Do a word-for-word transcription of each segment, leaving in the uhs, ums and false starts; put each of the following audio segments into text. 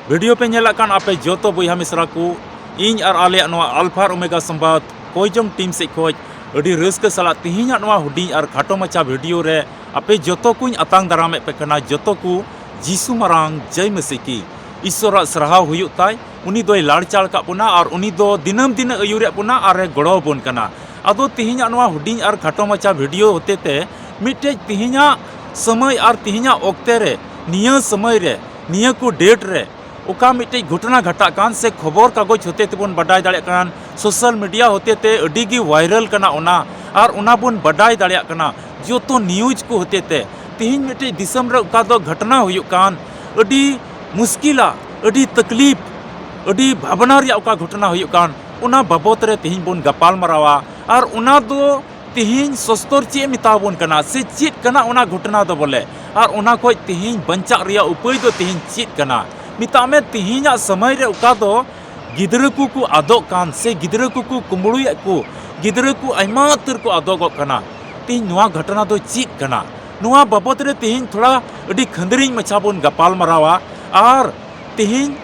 Video ᱯᱮ ᱧᱮᱞᱟᱜ ᱠᱟᱱ ᱟᱯᱮ ᱡᱚᱛᱚ ᱵᱚᱭᱦᱟ ᱢᱤᱥᱨᱟ ᱠᱚ, ᱤᱧ ᱟᱨ ᱟᱞᱮᱭᱟᱜ ᱱᱚᱣᱟ ᱟᱞᱯᱷᱟ ᱟᱨ ᱳᱢᱮᱜᱟ ᱥᱚᱢᱵᱟᱫ ᱠᱚᱭᱡᱚᱝ ᱴᱤᱢ ᱥᱮᱫ ᱠᱷᱚᱱ ᱟᱹᱰᱤ ᱨᱟᱹᱥᱠᱟᱹ ᱥᱟᱞᱟᱜ ᱛᱮᱦᱮᱧᱟᱜ ᱱᱚᱣᱟ ᱦᱩᱰᱤᱧ ᱟᱨ ᱠᱷᱟᱴᱚ ᱢᱟᱪᱷᱟ ᱵᱷᱤᱰᱤᱭᱳ ᱨᱮ ᱟᱯᱮ ᱡᱚᱛᱚ ᱠᱚᱧ ᱟᱛᱟᱝ ᱫᱟᱨᱟᱢᱮᱫ ᱯᱮ ᱠᱟᱱᱟ᱾ ᱡᱚᱛᱚ ᱠᱚ ᱡᱤᱥᱩ ᱢᱟᱨᱟᱝ ᱡᱟᱭ ᱢᱟᱹᱥᱤ ᱠᱤ, ᱤᱥᱥᱚᱨᱟᱜ ᱥᱟᱨᱦᱟᱣ ᱦᱩᱭᱩᱜ ᱛᱟᱭ᱾ ᱩᱱᱤ ᱫᱚᱭ ᱞᱟᱲᱪᱟᱲ ᱠᱟᱜ ᱵᱚᱱᱟ ᱟᱨ ᱩᱱᱤ ᱫᱚ ᱫᱤᱱᱟᱹᱢ ᱫᱤᱱᱮ ᱟᱹᱭᱩᱨᱮᱫ ᱵᱚᱱᱟ ᱟᱨ ᱮ ᱜᱚᱲᱚ ᱟᱵᱚᱱ ᱠᱟᱱᱟ᱾ ᱟᱫᱚ ᱛᱮᱦᱮᱧᱟᱜ ᱱᱚᱣᱟ ᱦᱩᱰᱤᱧ ᱟᱨ ᱠᱷᱟᱴᱚ ᱢᱟᱪᱷᱟ ᱵᱷᱤᱰᱤᱭᱳ ᱦᱚᱛᱮ ᱛᱮ ᱢᱤᱫᱴᱮᱡ ᱛᱮᱦᱮᱧᱟᱜ ᱥᱚᱢᱚᱭ ᱟᱨ ᱛᱮᱦᱮᱧᱟᱜ ᱚᱠᱛᱮ ᱨᱮ, ᱱᱤᱭᱟᱹ ᱥᱚᱢᱚᱭ ᱨᱮ, ᱱᱤᱭᱟᱹ ᱠᱚ ᱰᱮᱴ ᱨᱮ ᱚᱠᱟ ᱢᱤᱫᱴᱮᱡ ᱜᱷᱚᱴᱚᱱᱟ ᱜᱷᱟᱴᱟᱜ ᱠᱟᱱ ᱥᱮ ᱠᱷᱚᱵᱚᱨ ᱠᱟᱜᱚᱡᱽ ᱦᱚᱛᱮ ᱛᱮᱵᱚᱱ ᱵᱟᱰᱟᱭ ᱫᱟᱲᱮᱭᱟᱜ ᱠᱟᱱ, ᱥᱳᱥᱟᱞ ᱢᱤᱰᱤᱭᱟ ᱦᱚᱛᱮ ᱛᱮ ᱟᱹᱰᱤ ᱜᱮ ᱵᱷᱟᱭᱨᱟᱞ ᱠᱟᱱᱟ ᱚᱱᱟ, ᱟᱨ ᱚᱱᱟ ᱵᱚᱱ ᱵᱟᱰᱟᱭ ᱫᱟᱲᱮᱭᱟᱜ ᱠᱟᱱᱟ ᱡᱚᱛᱚ ᱱᱤᱭᱩᱡᱽ ᱠᱚ ᱦᱚᱛᱮ ᱛᱮ᱾ ᱛᱮᱦᱮᱧ ᱢᱤᱫᱴᱮᱡ ᱫᱤᱥᱚᱢ ᱨᱮ ᱚᱠᱟ ᱫᱚ ᱜᱷᱚᱴᱚᱱᱟ ᱦᱩᱭᱩᱜ ᱠᱟᱱ, ᱟᱹᱰᱤ ᱢᱩᱥᱠᱤᱞᱟ, ᱟᱹᱰᱤ ᱛᱟᱠᱞᱤᱯ, ᱟᱹᱰᱤ ᱵᱷᱟᱵᱽᱱᱟ ᱨᱮᱭᱟᱜ ᱚᱠᱟ ᱜᱷᱚᱴᱚᱱᱟ ᱦᱩᱭᱩᱜ ᱠᱟᱱ, ᱚᱱᱟ ᱵᱟᱵᱚᱛ ᱨᱮ ᱛᱮᱦᱮᱧ ᱵᱚᱱ ᱜᱟᱯᱟᱞ ᱢᱟᱨᱟᱣᱟ᱾ ᱟᱨ ᱚᱱᱟ ᱫᱚ ᱛᱮᱦᱮᱧ ᱥᱚᱥᱛᱚᱨ ᱪᱮᱫ ᱮ ᱢᱮᱛᱟ ᱵᱚᱱ ᱠᱟᱱᱟ ᱥᱮ ᱪᱮᱫ ᱠᱟᱱᱟ ᱚᱱᱟ ᱜᱷᱚᱴᱚᱱᱟ ᱫᱚ ᱵᱚᱞᱮ, ᱟᱨ ᱚᱱᱟ ᱠᱷᱚᱡ ᱛᱮᱦᱮᱧ ᱵᱟᱧᱪᱟᱜ ᱨᱮᱭᱟᱜ ᱩᱯᱟᱹᱭ ᱫᱚ ᱛᱮᱦᱮᱧ ᱪᱮᱫ ᱠᱟᱱᱟ? ᱢᱮᱛᱟᱜ ᱢᱮ ᱛᱮᱦᱮᱧᱟᱜ ᱥᱚᱢᱚᱭ ᱨᱮ ᱚᱠᱟ ᱫᱚ ᱜᱤᱫᱽᱨᱟᱹ ᱠᱚᱠᱚ ᱟᱫᱚᱜ ᱠᱟᱱ ᱥᱮ ᱜᱤᱫᱽᱨᱟᱹ ᱠᱚᱠᱚ ᱠᱩᱢᱵᱽᱲᱩᱭᱮᱫ ᱠᱚ, ᱜᱤᱫᱽᱨᱟᱹ ᱠᱚ ᱟᱭᱢᱟ ᱩᱛᱟᱹᱨ ᱠᱚ ᱟᱫᱚᱜᱚᱜ ᱠᱟᱱᱟ᱾ ᱛᱮᱦᱮᱧ ᱱᱚᱣᱟ ᱜᱷᱚᱴᱚᱱᱟ ᱫᱚ ᱪᱮᱫ ᱠᱟᱱᱟ? ᱱᱚᱣᱟ ᱵᱟᱵᱚᱛ ᱨᱮ ᱛᱮᱦᱮᱧ ᱛᱷᱚᱲᱟ ᱟᱹᱰᱤ ᱠᱷᱟᱹᱱᱫᱽᱨᱤᱧ ᱢᱟᱪᱷᱟ ᱵᱚᱱ ᱜᱟᱯᱟᱞ ᱢᱟᱨᱟᱣᱟ᱾ ᱟᱨ ᱛᱮᱦᱮᱧ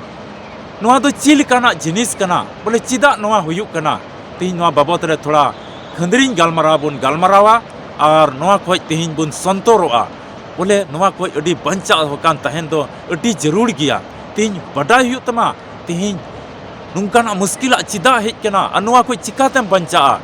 ᱱᱚᱣᱟ ᱫᱚ ᱪᱮᱫ ᱞᱮᱠᱟᱱᱟᱜ ᱡᱤᱱᱤᱥ ᱠᱟᱱᱟ, ᱵᱚᱞᱮ ᱪᱮᱫᱟᱜ ᱱᱚᱣᱟ ᱦᱩᱭᱩᱜ ᱠᱟᱱᱟ? ᱛᱮᱦᱮᱧ ᱱᱚᱣᱟ ᱵᱟᱵᱚᱛ ᱨᱮ ᱛᱷᱚᱲᱟ ᱠᱷᱟᱹᱱᱫᱽᱨᱤᱧ ᱜᱟᱞᱢᱟᱨᱟᱣ ᱵᱚᱱ ᱜᱟᱞᱢᱟᱨᱟᱣᱟ᱾ ᱟᱨ ᱱᱚᱣᱟ ᱠᱷᱚᱡ ᱛᱮᱦᱮᱧ ᱵᱚᱱ ᱥᱚᱱᱛᱚᱨᱚᱜᱼᱟ, ᱵᱚᱞᱮ ᱱᱚᱣᱟ ᱠᱷᱚᱡ ᱟᱹᱰᱤ ᱵᱟᱧᱪᱟᱣ ᱟᱠᱟᱱ ᱛᱟᱦᱮᱱ ᱫᱚ ᱟᱹᱰᱤ ᱡᱟᱹᱨᱩᱲ ᱜᱮᱭᱟ᱾ ᱛᱮᱦᱮᱧ ᱵᱟᱰᱟᱭ ᱦᱩᱭᱩᱜ ᱛᱟᱢᱟ, ᱛᱮᱦᱮᱧ ᱱᱚᱝᱠᱟᱱᱟᱜ ᱢᱩᱥᱠᱤᱞᱟᱜ ᱪᱮᱫᱟᱜ ᱦᱮᱡ ᱠᱟᱱᱟ ᱟᱨ ᱱᱚᱣᱟ ᱠᱷᱚᱡ ᱪᱤᱠᱟᱛᱮᱢ ᱵᱟᱧᱪᱟᱜᱼᱟ,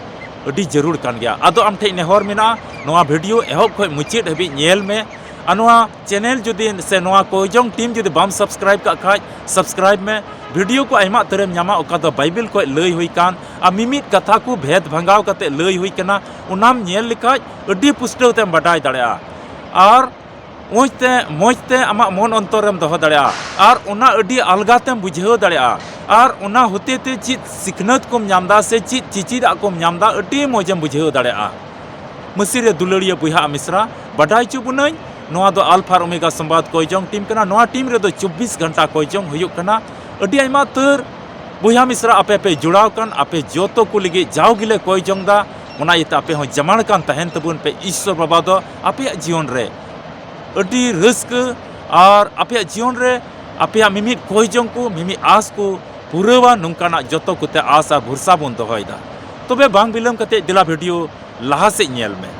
ᱟᱹᱰᱤ ᱡᱟᱹᱨᱩᱲ ᱠᱟᱱ ᱜᱮᱭᱟ᱾ ᱟᱫᱚ ᱟᱢ ᱴᱷᱮᱡ ᱱᱮᱦᱚᱨ ᱢᱮᱱᱟᱜᱼᱟ, ᱱᱚᱣᱟ ᱵᱷᱤᱰᱤᱭᱳ ᱮᱦᱚᱵ ᱠᱷᱚᱡ ᱢᱩᱪᱟᱹᱫ ᱦᱟᱹᱵᱤᱡ ᱧᱮᱞ ᱢᱮ᱾ ᱟᱨ ᱱᱚᱣᱟ ᱪᱮᱱᱮᱞ ᱡᱩᱫᱤ ᱥᱮ ᱱᱚᱣᱟ ᱠᱚᱭᱡᱚᱝ ᱴᱤᱢ ᱡᱩᱫᱤ ᱵᱟᱢ ᱥᱟᱵᱥᱠᱨᱟᱭᱤᱵ ᱠᱟᱜ ᱠᱷᱟᱡ, ᱥᱟᱵᱥᱠᱨᱟᱭᱤᱵ ᱢᱮ᱾ ᱵᱷᱤᱰᱤᱭᱳ ᱠᱚ ᱟᱭᱢᱟ ᱩᱛᱟᱹᱨᱮᱢ ᱧᱟᱢᱟ, ᱚᱠᱟ ᱫᱚ ᱵᱟᱭᱵᱮᱞ ᱠᱷᱚᱡ ᱞᱟᱹᱭ ᱦᱩᱭ ᱠᱟᱱ ᱟᱨ ᱢᱤᱢᱤᱫ ᱠᱟᱛᱷᱟ ᱠᱚ ᱵᱷᱮᱫ ᱵᱷᱟᱸᱜᱟᱣ ᱠᱟᱛᱮ ᱞᱟᱹᱭ ᱦᱩᱭ ᱠᱟᱱᱟ, ᱚᱱᱟᱢ ᱧᱮᱞ ᱞᱮᱠᱷᱟᱡ ᱟᱹᱰᱤ ᱯᱩᱥᱴᱟᱹᱣ ᱛᱮᱢ ᱵᱟᱰᱟᱭ ᱫᱟᱲᱮᱭᱟᱜᱼᱟ᱾ ᱟᱨ ᱢᱚᱡᱽ ᱛᱮ, ᱢᱚᱡᱽ ᱛᱮ ᱟᱢᱟᱜ ᱢᱚᱱ ᱚᱱᱛᱚᱨᱮᱢ ᱫᱚᱦᱚ ᱫᱟᱲᱮᱭᱟᱜᱼᱟ᱾ ᱟᱨ ᱚᱱᱟ ᱟᱹᱰᱤ ᱟᱞᱜᱟ ᱛᱮᱢ ᱵᱩᱡᱷᱟᱹᱣ ᱫᱟᱲᱮᱭᱟᱜᱼᱟ᱾ ᱟᱨ ᱚᱱᱟ ᱦᱚᱛᱮ ᱛᱮ ᱪᱮᱫ ᱥᱤᱠᱷᱱᱟᱹᱛ ᱠᱚᱢ ᱧᱟᱢ ᱮᱫᱟ ᱥᱮ ᱪᱮᱫ ᱪᱤᱪᱤᱫᱟᱜ ᱠᱚᱢ ᱧᱟᱢ ᱮᱫᱟ, ᱟᱹᱰᱤ ᱢᱚᱡᱽ ᱮᱢ ᱵᱩᱡᱷᱟᱹᱣ ᱫᱟᱲᱮᱭᱟᱜᱼᱟ᱾ ᱢᱟᱹᱥᱤ ᱨᱮ ᱫᱩᱞᱟᱹᱲᱤᱭᱟᱹ ᱵᱚᱭᱦᱟ ᱟᱨ ᱢᱤᱥᱨᱟ, ᱵᱟᱰᱟᱭ ᱦᱚᱪᱚ ᱵᱚᱱᱟᱹᱧ, ᱱᱚᱣᱟ ᱫᱚ ᱟᱞᱯᱷᱟ ᱟᱨ ᱳᱢᱮᱜᱟ ᱥᱚᱢᱵᱟᱫ ᱠᱚᱭᱡᱚᱝ ᱴᱤᱢ ᱠᱟᱱᱟ᱾ ᱱᱚᱣᱟ ᱴᱤᱢ ᱨᱮᱫᱚ ᱪᱚᱵᱵᱤᱥ ᱜᱷᱚᱱᱴᱟ ᱠᱚᱭᱡᱚᱝ ᱦᱩᱭᱩᱜ ᱠᱟᱱᱟ᱾ ᱟᱹᱰᱤ ᱟᱭᱢᱟ ᱩᱛᱟᱹᱨ ᱵᱚᱭᱦᱟ ᱢᱤᱥᱨᱟ ᱟᱯᱮ ᱯᱮ ᱡᱚᱲᱟᱣ ᱠᱟᱱ, ᱟᱯᱮ ᱡᱚᱛᱚ ᱠᱚ ᱞᱟᱹᱜᱤᱫ ᱡᱟᱣ ᱜᱮᱞᱮ ᱠᱚᱭᱡᱚᱝ ᱮᱫᱟ᱾ ᱚᱱᱟ ᱤᱭᱟᱹᱛᱮ ᱟᱯᱮ ᱦᱚᱸ ᱡᱟᱢᱟᱲ ᱠᱟᱱ ᱛᱟᱦᱮᱱ ᱛᱟᱵᱚᱱ ᱯᱮ᱾ ᱤᱥᱥᱚᱨ ᱵᱟᱵᱟ ᱫᱚ ᱟᱯᱮᱭᱟᱜ ᱡᱤᱭᱚᱱ ᱨᱮ ᱟᱹᱰᱤ ᱨᱟᱹᱥᱠᱟᱹ ᱟᱨ ᱟᱯᱮᱭᱟᱜ ᱡᱤᱭᱚᱱ ᱨᱮ ᱟᱯᱮᱭᱟᱜ ᱢᱤᱢᱤᱫ ᱠᱷᱚᱭ ᱡᱚᱝ ᱠᱚ, ᱢᱤᱢᱤᱫ ᱟᱥ ᱠᱚ ᱯᱩᱨᱟᱹᱣᱟ, ᱱᱚᱝᱠᱟᱱᱟᱜ ᱡᱚᱛᱚ ᱠᱚᱛᱮ ᱟᱥ ᱟᱨ ᱵᱷᱚᱨᱥᱟ ᱵᱚᱱ ᱫᱚᱦᱚᱭᱮᱫᱟ᱾ ᱛᱚᱵᱮ ᱵᱟᱝ ᱵᱤᱞᱚᱢ ᱠᱟᱛᱮ ᱫᱮᱞᱟ ᱵᱷᱤᱰᱤᱭᱳ ᱞᱟᱦᱟ ᱥᱮᱫ ᱧᱮᱞ ᱢᱮ᱾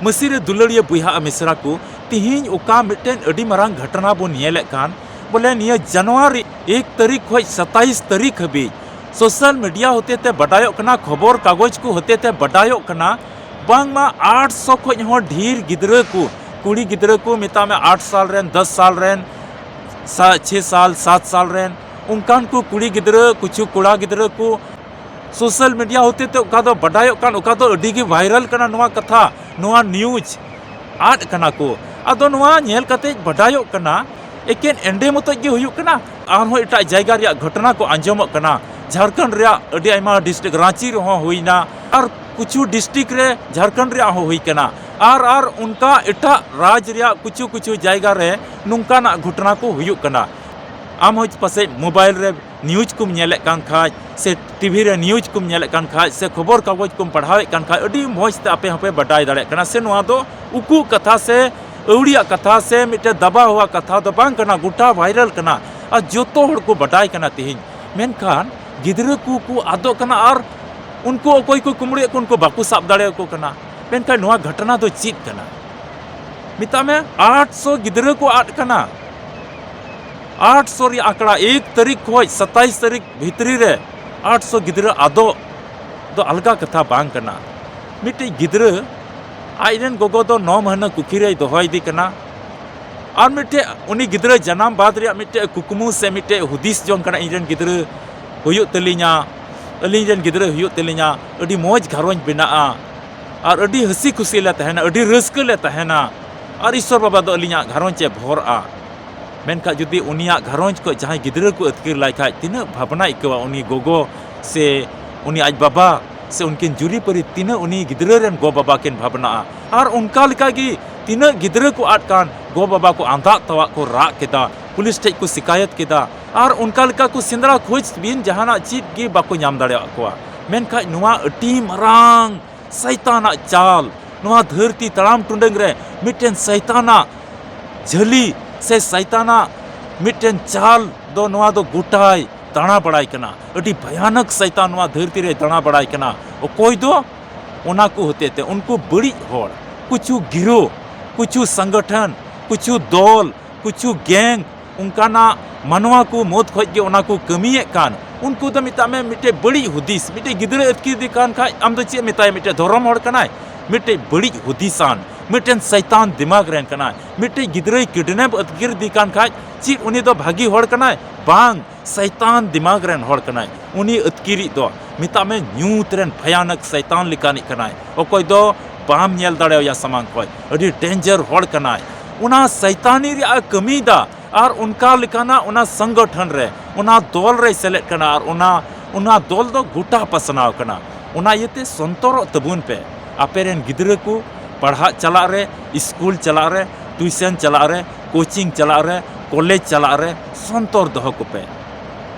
ᱢᱟᱹᱥᱤ ᱨᱮ ᱫᱩᱞᱟᱹᱲᱤᱭᱟᱹ ᱵᱚᱭᱦᱟ ᱟᱨ ᱢᱤᱥᱨᱟ ᱠᱚ, ᱛᱤᱦᱤᱧ ᱚᱠᱟ ᱢᱤᱫᱴᱮᱱ ᱟᱹᱰᱤ ᱢᱟᱨᱟᱝ ᱜᱷᱚᱴᱚᱱᱟ ᱵᱚᱱ ᱧᱮᱞᱮᱫ ᱠᱟᱱ, ᱵᱚᱞᱮ ᱱᱤᱭᱟᱹ ᱡᱟᱱᱩᱣᱟᱨᱤ ᱮᱠ ᱛᱟᱹᱨᱤᱠᱷ ᱠᱷᱚᱱ ᱥᱟᱛᱟᱭᱤᱥ ᱛᱟᱹᱨᱤᱠᱷ ᱦᱟᱹᱵᱤᱡ ᱥᱳᱥᱟᱞ ᱢᱤᱰᱤᱭᱟ ᱦᱚᱛᱮᱛᱮ ᱵᱟᱰᱟᱭᱚᱜ ᱠᱟᱱᱟ, ᱠᱷᱚᱵᱚᱨ ᱠᱟᱜᱚᱡᱽ ᱠᱚ ᱦᱚᱛᱮᱛᱮ ᱵᱟᱰᱟᱭᱚᱜ ᱠᱟᱱᱟ, ᱵᱟᱝᱢᱟ ᱟᱴᱥᱚ ᱠᱷᱚᱱ ᱦᱚᱸ ᱰᱷᱮᱨ ᱜᱤᱫᱽᱨᱟᱹ ᱠᱚ, ᱠᱩᱲᱤ ᱜᱤᱫᱽᱨᱟᱹ ᱠᱚ ᱢᱮᱛᱟᱜ ᱢᱮ ᱟᱴ ᱥᱟᱞ ᱨᱮᱱ, ᱫᱚᱥ ᱥᱟᱞ ᱨᱮᱱ, ᱥᱟ-, ᱪᱷᱮ ᱥᱟᱞ, ᱥᱟᱛ ᱥᱟᱞ ᱨᱮᱱ, ᱚᱱᱠᱟᱱ ᱠᱚ ᱠᱩᱲᱤ ᱜᱤᱫᱽᱨᱟᱹ, ᱠᱤᱪᱷᱩ ᱠᱚᱲᱟ ᱜᱤᱫᱽᱨᱟᱹ ᱠᱚ ᱥᱳᱥᱟᱞ ᱢᱤᱰᱤᱭᱟ ᱦᱚᱛᱮᱛᱮ ᱚᱠᱟ ᱫᱚ ᱵᱟᱰᱟᱭᱚᱜ ᱠᱟᱱ, ᱚᱠᱟ ᱫᱚ ᱟᱹᱰᱤ ᱜᱮ ᱵᱷᱟᱭᱨᱟᱞ ᱠᱟᱱᱟ ᱱᱚᱣᱟ ᱠᱟᱛᱷᱟ, ᱱᱚᱣᱟ ᱱᱤᱭᱩᱡᱽ, ᱟᱫ ᱠᱟᱱᱟ ᱠᱚ᱾ ᱟᱫᱚ ᱱᱚᱣᱟ ᱧᱮᱞ ᱠᱟᱛᱮ ᱵᱟᱰᱟᱭᱚᱜ ᱠᱟᱱᱟ, ᱮᱠᱮᱱ ᱮᱸᱰᱮ ᱢᱚᱛᱚᱡ ᱜᱮ ᱦᱩᱭᱩᱜ ᱠᱟᱱᱟ, ᱟᱨᱦᱚᱸ ᱮᱴᱟᱜ ᱡᱟᱭᱜᱟ ᱨᱮᱭᱟᱜ ᱜᱷᱚᱴᱚᱱᱟ ᱠᱚ ᱟᱸᱡᱚᱢᱚᱜ ᱠᱟᱱᱟ᱾ ᱡᱷᱟᱲᱠᱷᱚᱸᱰ ᱨᱮᱭᱟᱜ ᱟᱹᱰᱤ ᱟᱭᱢᱟ ᱰᱤᱥᱴᱨᱤᱠᱴ, ᱨᱟᱸᱪᱤ ᱨᱮᱦᱚᱸ ᱦᱩᱭᱱᱟ, ᱟᱨ ᱠᱤᱪᱷᱩ ᱰᱤᱥᱴᱨᱤᱠᱴ ᱨᱮ ᱡᱷᱟᱲᱠᱷᱚᱸᱰ ᱨᱮᱭᱟᱜ ᱦᱚᱸ ᱦᱩᱭ ᱠᱟᱱᱟ, ᱟᱨ, ᱟᱨ ᱚᱱᱠᱟ ᱮᱴᱟᱜ ᱨᱟᱡᱽ ᱨᱮᱭᱟᱜ ᱠᱤᱪᱷᱩ, ᱠᱤᱪᱷᱩ ᱡᱟᱭᱜᱟ ᱨᱮ ᱱᱚᱝᱠᱟᱱᱟᱜ ᱜᱷᱚᱴᱚᱱᱟ ᱠᱚ ᱦᱩᱭᱩᱜ ᱠᱟᱱᱟ᱾ ᱟᱢ ᱦᱚᱸ ᱯᱟᱥᱮᱡ ᱢᱳᱵᱟᱭᱤᱞ ᱨᱮ ᱱᱤᱭᱩᱡᱽ ᱠᱚᱢ ᱧᱮᱞᱮᱫ ᱠᱟᱱ ᱠᱷᱟᱡ, ᱥᱮ ᱴᱤᱵᱷᱤ ᱨᱮ ᱱᱤᱭᱩᱡᱽ ᱠᱚᱢ ᱧᱮᱞᱮᱫ ᱠᱟᱱ ᱠᱷᱟᱡ, ᱥᱮ ᱠᱷᱚᱵᱚᱨ ᱠᱟᱜᱚᱡᱽ ᱠᱚᱢ ᱯᱟᱲᱦᱟᱣᱮᱫ ᱠᱟᱱ ᱠᱷᱟᱡ, ᱟᱹᱰᱤ ᱢᱚᱡᱽ ᱛᱮ ᱟᱯᱮ ᱦᱚᱸᱯᱮ ᱵᱟᱰᱟᱭ ᱫᱟᱲᱮᱭᱟᱜ ᱠᱟᱱᱟ, ᱥᱮ ᱱᱚᱣᱟ ᱫᱚ ᱩᱠᱩ ᱠᱟᱛᱷᱟ ᱥᱮ ᱟᱹᱣᱲᱤᱭᱟᱜ ᱠᱟᱛᱷᱟ ᱥᱮ ᱢᱤᱫᱴᱮᱱ ᱫᱟᱵᱟᱣ ᱦᱩᱣᱟ ᱠᱟᱛᱷᱟ ᱫᱚ ᱵᱟᱝ ᱠᱟᱱᱟ, ᱜᱚᱴᱟ ᱵᱷᱟᱭᱨᱟᱞ ᱠᱟᱱᱟ ᱟᱨ ᱡᱚᱛᱚ ᱦᱚᱲ ᱠᱚ ᱵᱟᱰᱟᱭ ᱠᱟᱱᱟ ᱛᱮᱦᱮᱧ᱾ ᱢᱮᱱᱠᱷᱟᱱ ᱜᱤᱫᱽᱨᱟᱹ ᱠᱚ ᱠᱚ ᱟᱫᱚᱜ ᱠᱟᱱᱟ ᱟᱨ ᱩᱱᱠᱩ ᱚᱠᱚᱭ ᱠᱚ ᱠᱩᱢᱵᱽᱲᱩᱭᱮᱫ ᱠᱚ, ᱩᱱᱠᱩ ᱵᱟᱠᱚ ᱥᱟᱵ ᱫᱟᱲᱮᱭᱟᱠᱚ ᱠᱟᱱᱟ᱾ ᱢᱮᱱᱠᱷᱟᱱ ᱱᱚᱣᱟ ᱜᱷᱚᱴᱚᱱᱟ ᱫᱚ ᱪᱮᱫ ᱠᱟᱱᱟ? ᱢᱮᱛᱟᱜ ᱢᱮ ᱟᱴᱥᱚ ᱜᱤᱫᱽᱨᱟᱹ ᱠᱚ ᱟᱫ ᱠᱟᱱᱟ᱾ ᱟᱴᱥᱚ ᱨᱮᱭᱟᱜ ᱟᱸᱠᱲᱟ ᱮᱠ ᱛᱟᱹᱨᱤᱠᱷ ᱠᱷᱚᱱ ᱥᱟᱛᱟᱭᱤᱥ ᱛᱟᱹᱨᱤᱠᱷ ᱵᱷᱤᱛᱨᱤ ᱨᱮ ᱟᱴᱥᱚ ᱜᱤᱫᱽᱨᱟᱹ ᱟᱫᱚᱜ ᱫᱚ ᱟᱞᱜᱟ ᱠᱟᱛᱷᱟ ᱵᱟᱝ ᱠᱟᱱᱟ᱾ ᱢᱤᱫᱴᱤᱡ ᱜᱤᱫᱽᱨᱟᱹ ᱟᱡᱨᱮᱱ ᱜᱚᱜᱚ ᱫᱚ ᱱᱚ ᱢᱟᱹᱦᱱᱟᱹ ᱠᱩᱠᱷᱤ ᱨᱮᱭ ᱫᱚᱦᱚᱭᱮᱫᱮ ᱠᱟᱱᱟ, ᱟᱨ ᱢᱤᱫᱴᱮᱡ ᱩᱱᱤ ᱜᱤᱫᱽᱨᱟᱹ ᱡᱟᱱᱟᱢ ᱵᱟᱫ ᱨᱮᱭᱟᱜ ᱢᱤᱫᱴᱮᱡ ᱠᱩᱠᱢᱩ ᱥᱮ ᱢᱤᱫᱴᱮᱡ ᱦᱩᱫᱤᱥ ᱡᱚᱝ ᱠᱟᱱᱟ, ᱤᱧ ᱨᱮᱱ ᱜᱤᱫᱽᱨᱟᱹ ᱦᱩᱭᱩᱜ ᱛᱟᱹᱞᱤᱧᱟ, ᱟᱹᱞᱤᱧ ᱨᱮᱱ ᱜᱤᱫᱽᱨᱟᱹ ᱦᱩᱭᱩᱜ ᱛᱟᱹᱞᱤᱧᱟ, ᱟᱹᱰᱤ ᱢᱚᱡᱽ ᱜᱷᱟᱨᱚᱸᱡᱽ ᱵᱮᱱᱟᱜᱼᱟ, ᱟᱨ ᱟᱹᱰᱤ ᱦᱟᱹᱥᱤ ᱠᱷᱩᱥᱤ ᱞᱮ ᱛᱟᱦᱮᱱᱟ, ᱟᱹᱰᱤ ᱨᱟᱹᱥᱠᱟᱹ ᱞᱮ ᱛᱟᱦᱮᱱᱟ, ᱟᱨ ᱤᱥᱥᱚᱨ ᱵᱟᱵᱟ ᱫᱚ ᱟᱹᱞᱤᱧᱟᱜ ᱜᱷᱟᱨᱚᱸᱡᱽ ᱮ ᱵᱷᱚᱨᱟᱜᱼᱟ᱾ ᱢᱮᱱᱠᱷᱟᱱ ᱡᱩᱫᱤ ᱩᱱᱤᱭᱟᱜ ᱜᱷᱟᱨᱚᱸᱡᱽ ᱠᱷᱚᱱ ᱡᱟᱦᱟᱸᱭ ᱜᱤᱫᱽᱨᱟᱹ ᱠᱚ ᱟᱹᱛᱠᱤᱨ ᱞᱟᱭ ᱠᱷᱟᱡ, ᱛᱤᱱᱟᱹᱜ ᱵᱷᱟᱵᱽᱱᱟᱭ ᱟᱹᱭᱠᱟᱹᱣᱟ ᱩᱱᱤ ᱜᱚᱜᱚ ᱥᱮ ᱩᱱᱤ ᱟᱡ ᱵᱟᱵᱟ ᱥᱮ ᱩᱱᱠᱤᱱ ᱡᱩᱨᱤᱯᱟᱹᱨᱤ, ᱛᱤᱱᱟᱹᱜ ᱩᱱᱤ ᱜᱤᱫᱽᱨᱟᱹ ᱨᱮᱱ ᱜᱚ ᱵᱟᱵᱟ ᱠᱤᱱ ᱵᱷᱟᱵᱽᱱᱟᱜᱼᱟ᱾ ᱟᱨ ᱚᱱᱠᱟ ᱞᱮᱠᱟ ᱜᱮ ᱛᱤᱱᱟᱹᱜ ᱜᱤᱫᱽᱨᱟᱹ ᱠᱚ ᱟᱫ ᱠᱟᱱ, ᱜᱚ ᱵᱟᱵᱟ ᱠᱚ ᱟᱸᱫᱟᱜ ᱛᱟᱣᱟᱜ ᱠᱚ ᱨᱟᱜ ᱠᱮᱫᱟ, ᱯᱩᱞᱤᱥ ᱴᱷᱮᱡ ᱠᱚ ᱥᱤᱠᱟᱭᱚᱛ ᱠᱮᱫᱟ, ᱟᱨ ᱚᱱᱠᱟ ᱞᱮᱠᱟ ᱠᱚ ᱥᱮᱸᱫᱽᱨᱟ ᱠᱷᱚᱡᱽ ᱵᱤᱱ ᱡᱟᱦᱟᱱᱟᱜ ᱪᱮᱫ ᱜᱮ ᱵᱟᱠᱚ ᱧᱟᱢ ᱫᱟᱲᱮᱭᱟᱜ ᱠᱚᱣᱟ᱾ ᱢᱮᱱᱠᱷᱟᱡ ᱱᱚᱣᱟ ᱟᱹᱰᱤ ᱢᱟᱨᱟᱝ ᱥᱟᱭᱛᱟᱱᱟᱜ ᱪᱟᱞ, ᱱᱚᱣᱟ ᱫᱷᱟᱹᱨᱛᱤ ᱛᱟᱲᱟᱢ ᱴᱩᱰᱟᱹᱝ ᱨᱮ ᱢᱤᱫᱴᱮᱱ ᱥᱟᱭᱛᱟᱱᱟᱜ ᱡᱷᱟᱹᱞᱤ ᱥᱮ ᱥᱟᱭᱛᱟᱱᱟᱜ ᱢᱤᱫᱴᱮᱱ ᱪᱟᱞ ᱫᱚ ᱱᱚᱣᱟ ᱫᱚ ᱜᱚᱴᱟᱭ ᱫᱟᱬᱟ ᱵᱟᱲᱟᱭ ᱠᱟᱱᱟ᱾ ᱟᱹᱰᱤ ᱵᱷᱚᱭᱟᱱᱚᱠ ᱥᱟᱭᱛᱟᱱ ᱱᱚᱣᱟ ᱫᱷᱟᱹᱨᱛᱤ ᱨᱮᱭ ᱫᱟᱬᱟ ᱵᱟᱲᱟᱭ ᱠᱟᱱᱟ᱾ ᱚᱠᱚᱭ ᱫᱚ? ᱚᱱᱟ ᱠᱚ ᱦᱚᱛᱮ ᱛᱮ ᱩᱱᱠᱩ ᱵᱟᱹᱲᱤᱡ ᱦᱚᱲ, ᱠᱩᱪᱷᱩ ᱜᱤᱨᱳ, ᱠᱩᱪᱷᱩ ᱥᱚᱝᱜᱚᱴᱷᱚᱱ, ᱠᱩᱪᱷᱩ ᱫᱚᱞ, ᱠᱩᱪᱷᱩ ᱜᱮᱝ, ᱚᱱᱠᱟᱱᱟᱜ ᱢᱟᱱᱣᱟ ᱠᱚ ᱢᱩᱫᱽ ᱠᱷᱚᱡ ᱜᱮ ᱚᱱᱟ ᱠᱚ ᱠᱟᱹᱢᱤᱭᱮᱫ ᱠᱟᱱ, ᱩᱱᱠᱩ ᱫᱚ ᱢᱮᱛᱟᱜ ᱢᱮ ᱢᱤᱫᱴᱮᱡ ᱵᱟᱹᱲᱤᱡ ᱦᱩᱫᱤᱥ᱾ ᱢᱤᱫᱴᱮᱡ ᱜᱤᱫᱽᱨᱟᱹ ᱟᱹᱛᱠᱤᱨ ᱫᱮ ᱠᱟᱱ ᱠᱷᱟᱡ ᱟᱢ ᱫᱚ ᱪᱮᱫ ᱮᱢ ᱢᱮᱛᱟᱭᱟ? ᱢᱤᱫᱴᱮᱡ ᱫᱷᱚᱨᱚᱢ ᱦᱚᱲ ᱠᱟᱱᱟᱭ? ᱢᱤᱫᱴᱮᱡ ᱵᱟᱹᱲᱤᱡ ᱦᱩᱫᱤᱥᱟᱱ, ᱢᱤᱫᱴᱮᱱ ᱥᱟᱭᱛᱟᱱ ᱫᱤᱢᱟᱜᱽ ᱨᱮᱱ ᱠᱟᱱᱟᱭ᱾ ᱢᱤᱫᱴᱮᱡ ᱜᱤᱫᱽᱨᱟᱹᱭ ᱠᱤᱰᱱᱮᱯ ᱟᱹᱛᱠᱤᱨ ᱫᱮ ᱠᱟᱱ ᱠᱷᱟᱡ ᱪᱮᱫ ᱩᱱᱤ ᱫᱚ ᱵᱷᱟᱹᱜᱤ ᱦᱚᱲ ᱠᱟᱱᱟᱭ? ᱵᱟᱝ, ᱥᱟᱭᱛᱟᱱ ᱫᱤᱢᱟᱜᱽ ᱨᱮᱱ ᱦᱚᱲ ᱠᱟᱱᱟᱭ᱾ ᱩᱱᱤ ᱟᱹᱛᱠᱤᱨᱤᱡ ᱫᱚ ᱢᱮᱛᱟᱜ ᱢᱮ ᱧᱩᱛ ᱨᱮᱱ ᱵᱷᱚᱭᱟᱱᱚᱠ ᱥᱟᱭᱛᱟᱱ ᱞᱮᱠᱟᱱᱤᱡ ᱠᱟᱱᱟᱭ, ᱚᱠᱚᱭ ᱫᱚ ᱵᱟᱢ ᱧᱮᱞ ᱫᱟᱲᱮᱣᱟᱭᱟ ᱥᱟᱢᱟᱝ ᱠᱷᱚᱡ᱾ ᱟᱹᱰᱤ ᱰᱮᱧᱡᱟᱨ ᱦᱚᱲ ᱠᱟᱱᱟᱭ᱾ ᱚᱱᱟ ᱥᱟᱭᱛᱟᱱᱤ ᱨᱮᱭᱟᱜ ᱮ ᱠᱟᱹᱢᱤᱭᱮᱫᱟ ᱟᱨ ᱚᱱᱠᱟ ᱞᱮᱠᱟᱱᱟᱜ ᱚᱱᱟ ᱥᱚᱝᱜᱚᱴᱷᱚᱱ ᱨᱮ, ᱚᱱᱟ ᱫᱚᱞ ᱨᱮᱭ ᱥᱮᱞᱮᱫ ᱠᱟᱱᱟ ᱟᱨ ᱚᱱᱟ, ᱚᱱᱟ ᱫᱚᱞ ᱫᱚ ᱜᱚᱴᱟ ᱯᱟᱥᱱᱟᱣ ᱠᱟᱱᱟ᱾ ᱚᱱᱟ ᱤᱭᱟᱹᱛᱮ ᱥᱚᱱᱛᱚᱨᱚᱜ ᱛᱟᱵᱚᱱ ᱯᱮ᱾ ᱟᱯᱮ ᱨᱮᱱ ᱜᱤᱫᱽᱨᱟᱹ ᱠᱚ ᱯᱟᱲᱦᱟᱜ ᱪᱟᱞᱟᱜ ᱨᱮ, ᱥᱠᱩᱞ ᱪᱟᱞᱟᱜ ᱨᱮ, ᱴᱤᱭᱩᱥᱚᱱ ᱪᱟᱞᱟᱜ ᱨᱮ, ᱠᱳᱪᱤᱝ ᱪᱟᱞᱟᱜ ᱨᱮ, ᱠᱚᱞᱮᱡᱽ ᱪᱟᱞᱟᱜ ᱨᱮ ᱥᱚᱱᱛᱚᱨ ᱫᱚᱦᱚ ᱠᱚᱯᱮ᱾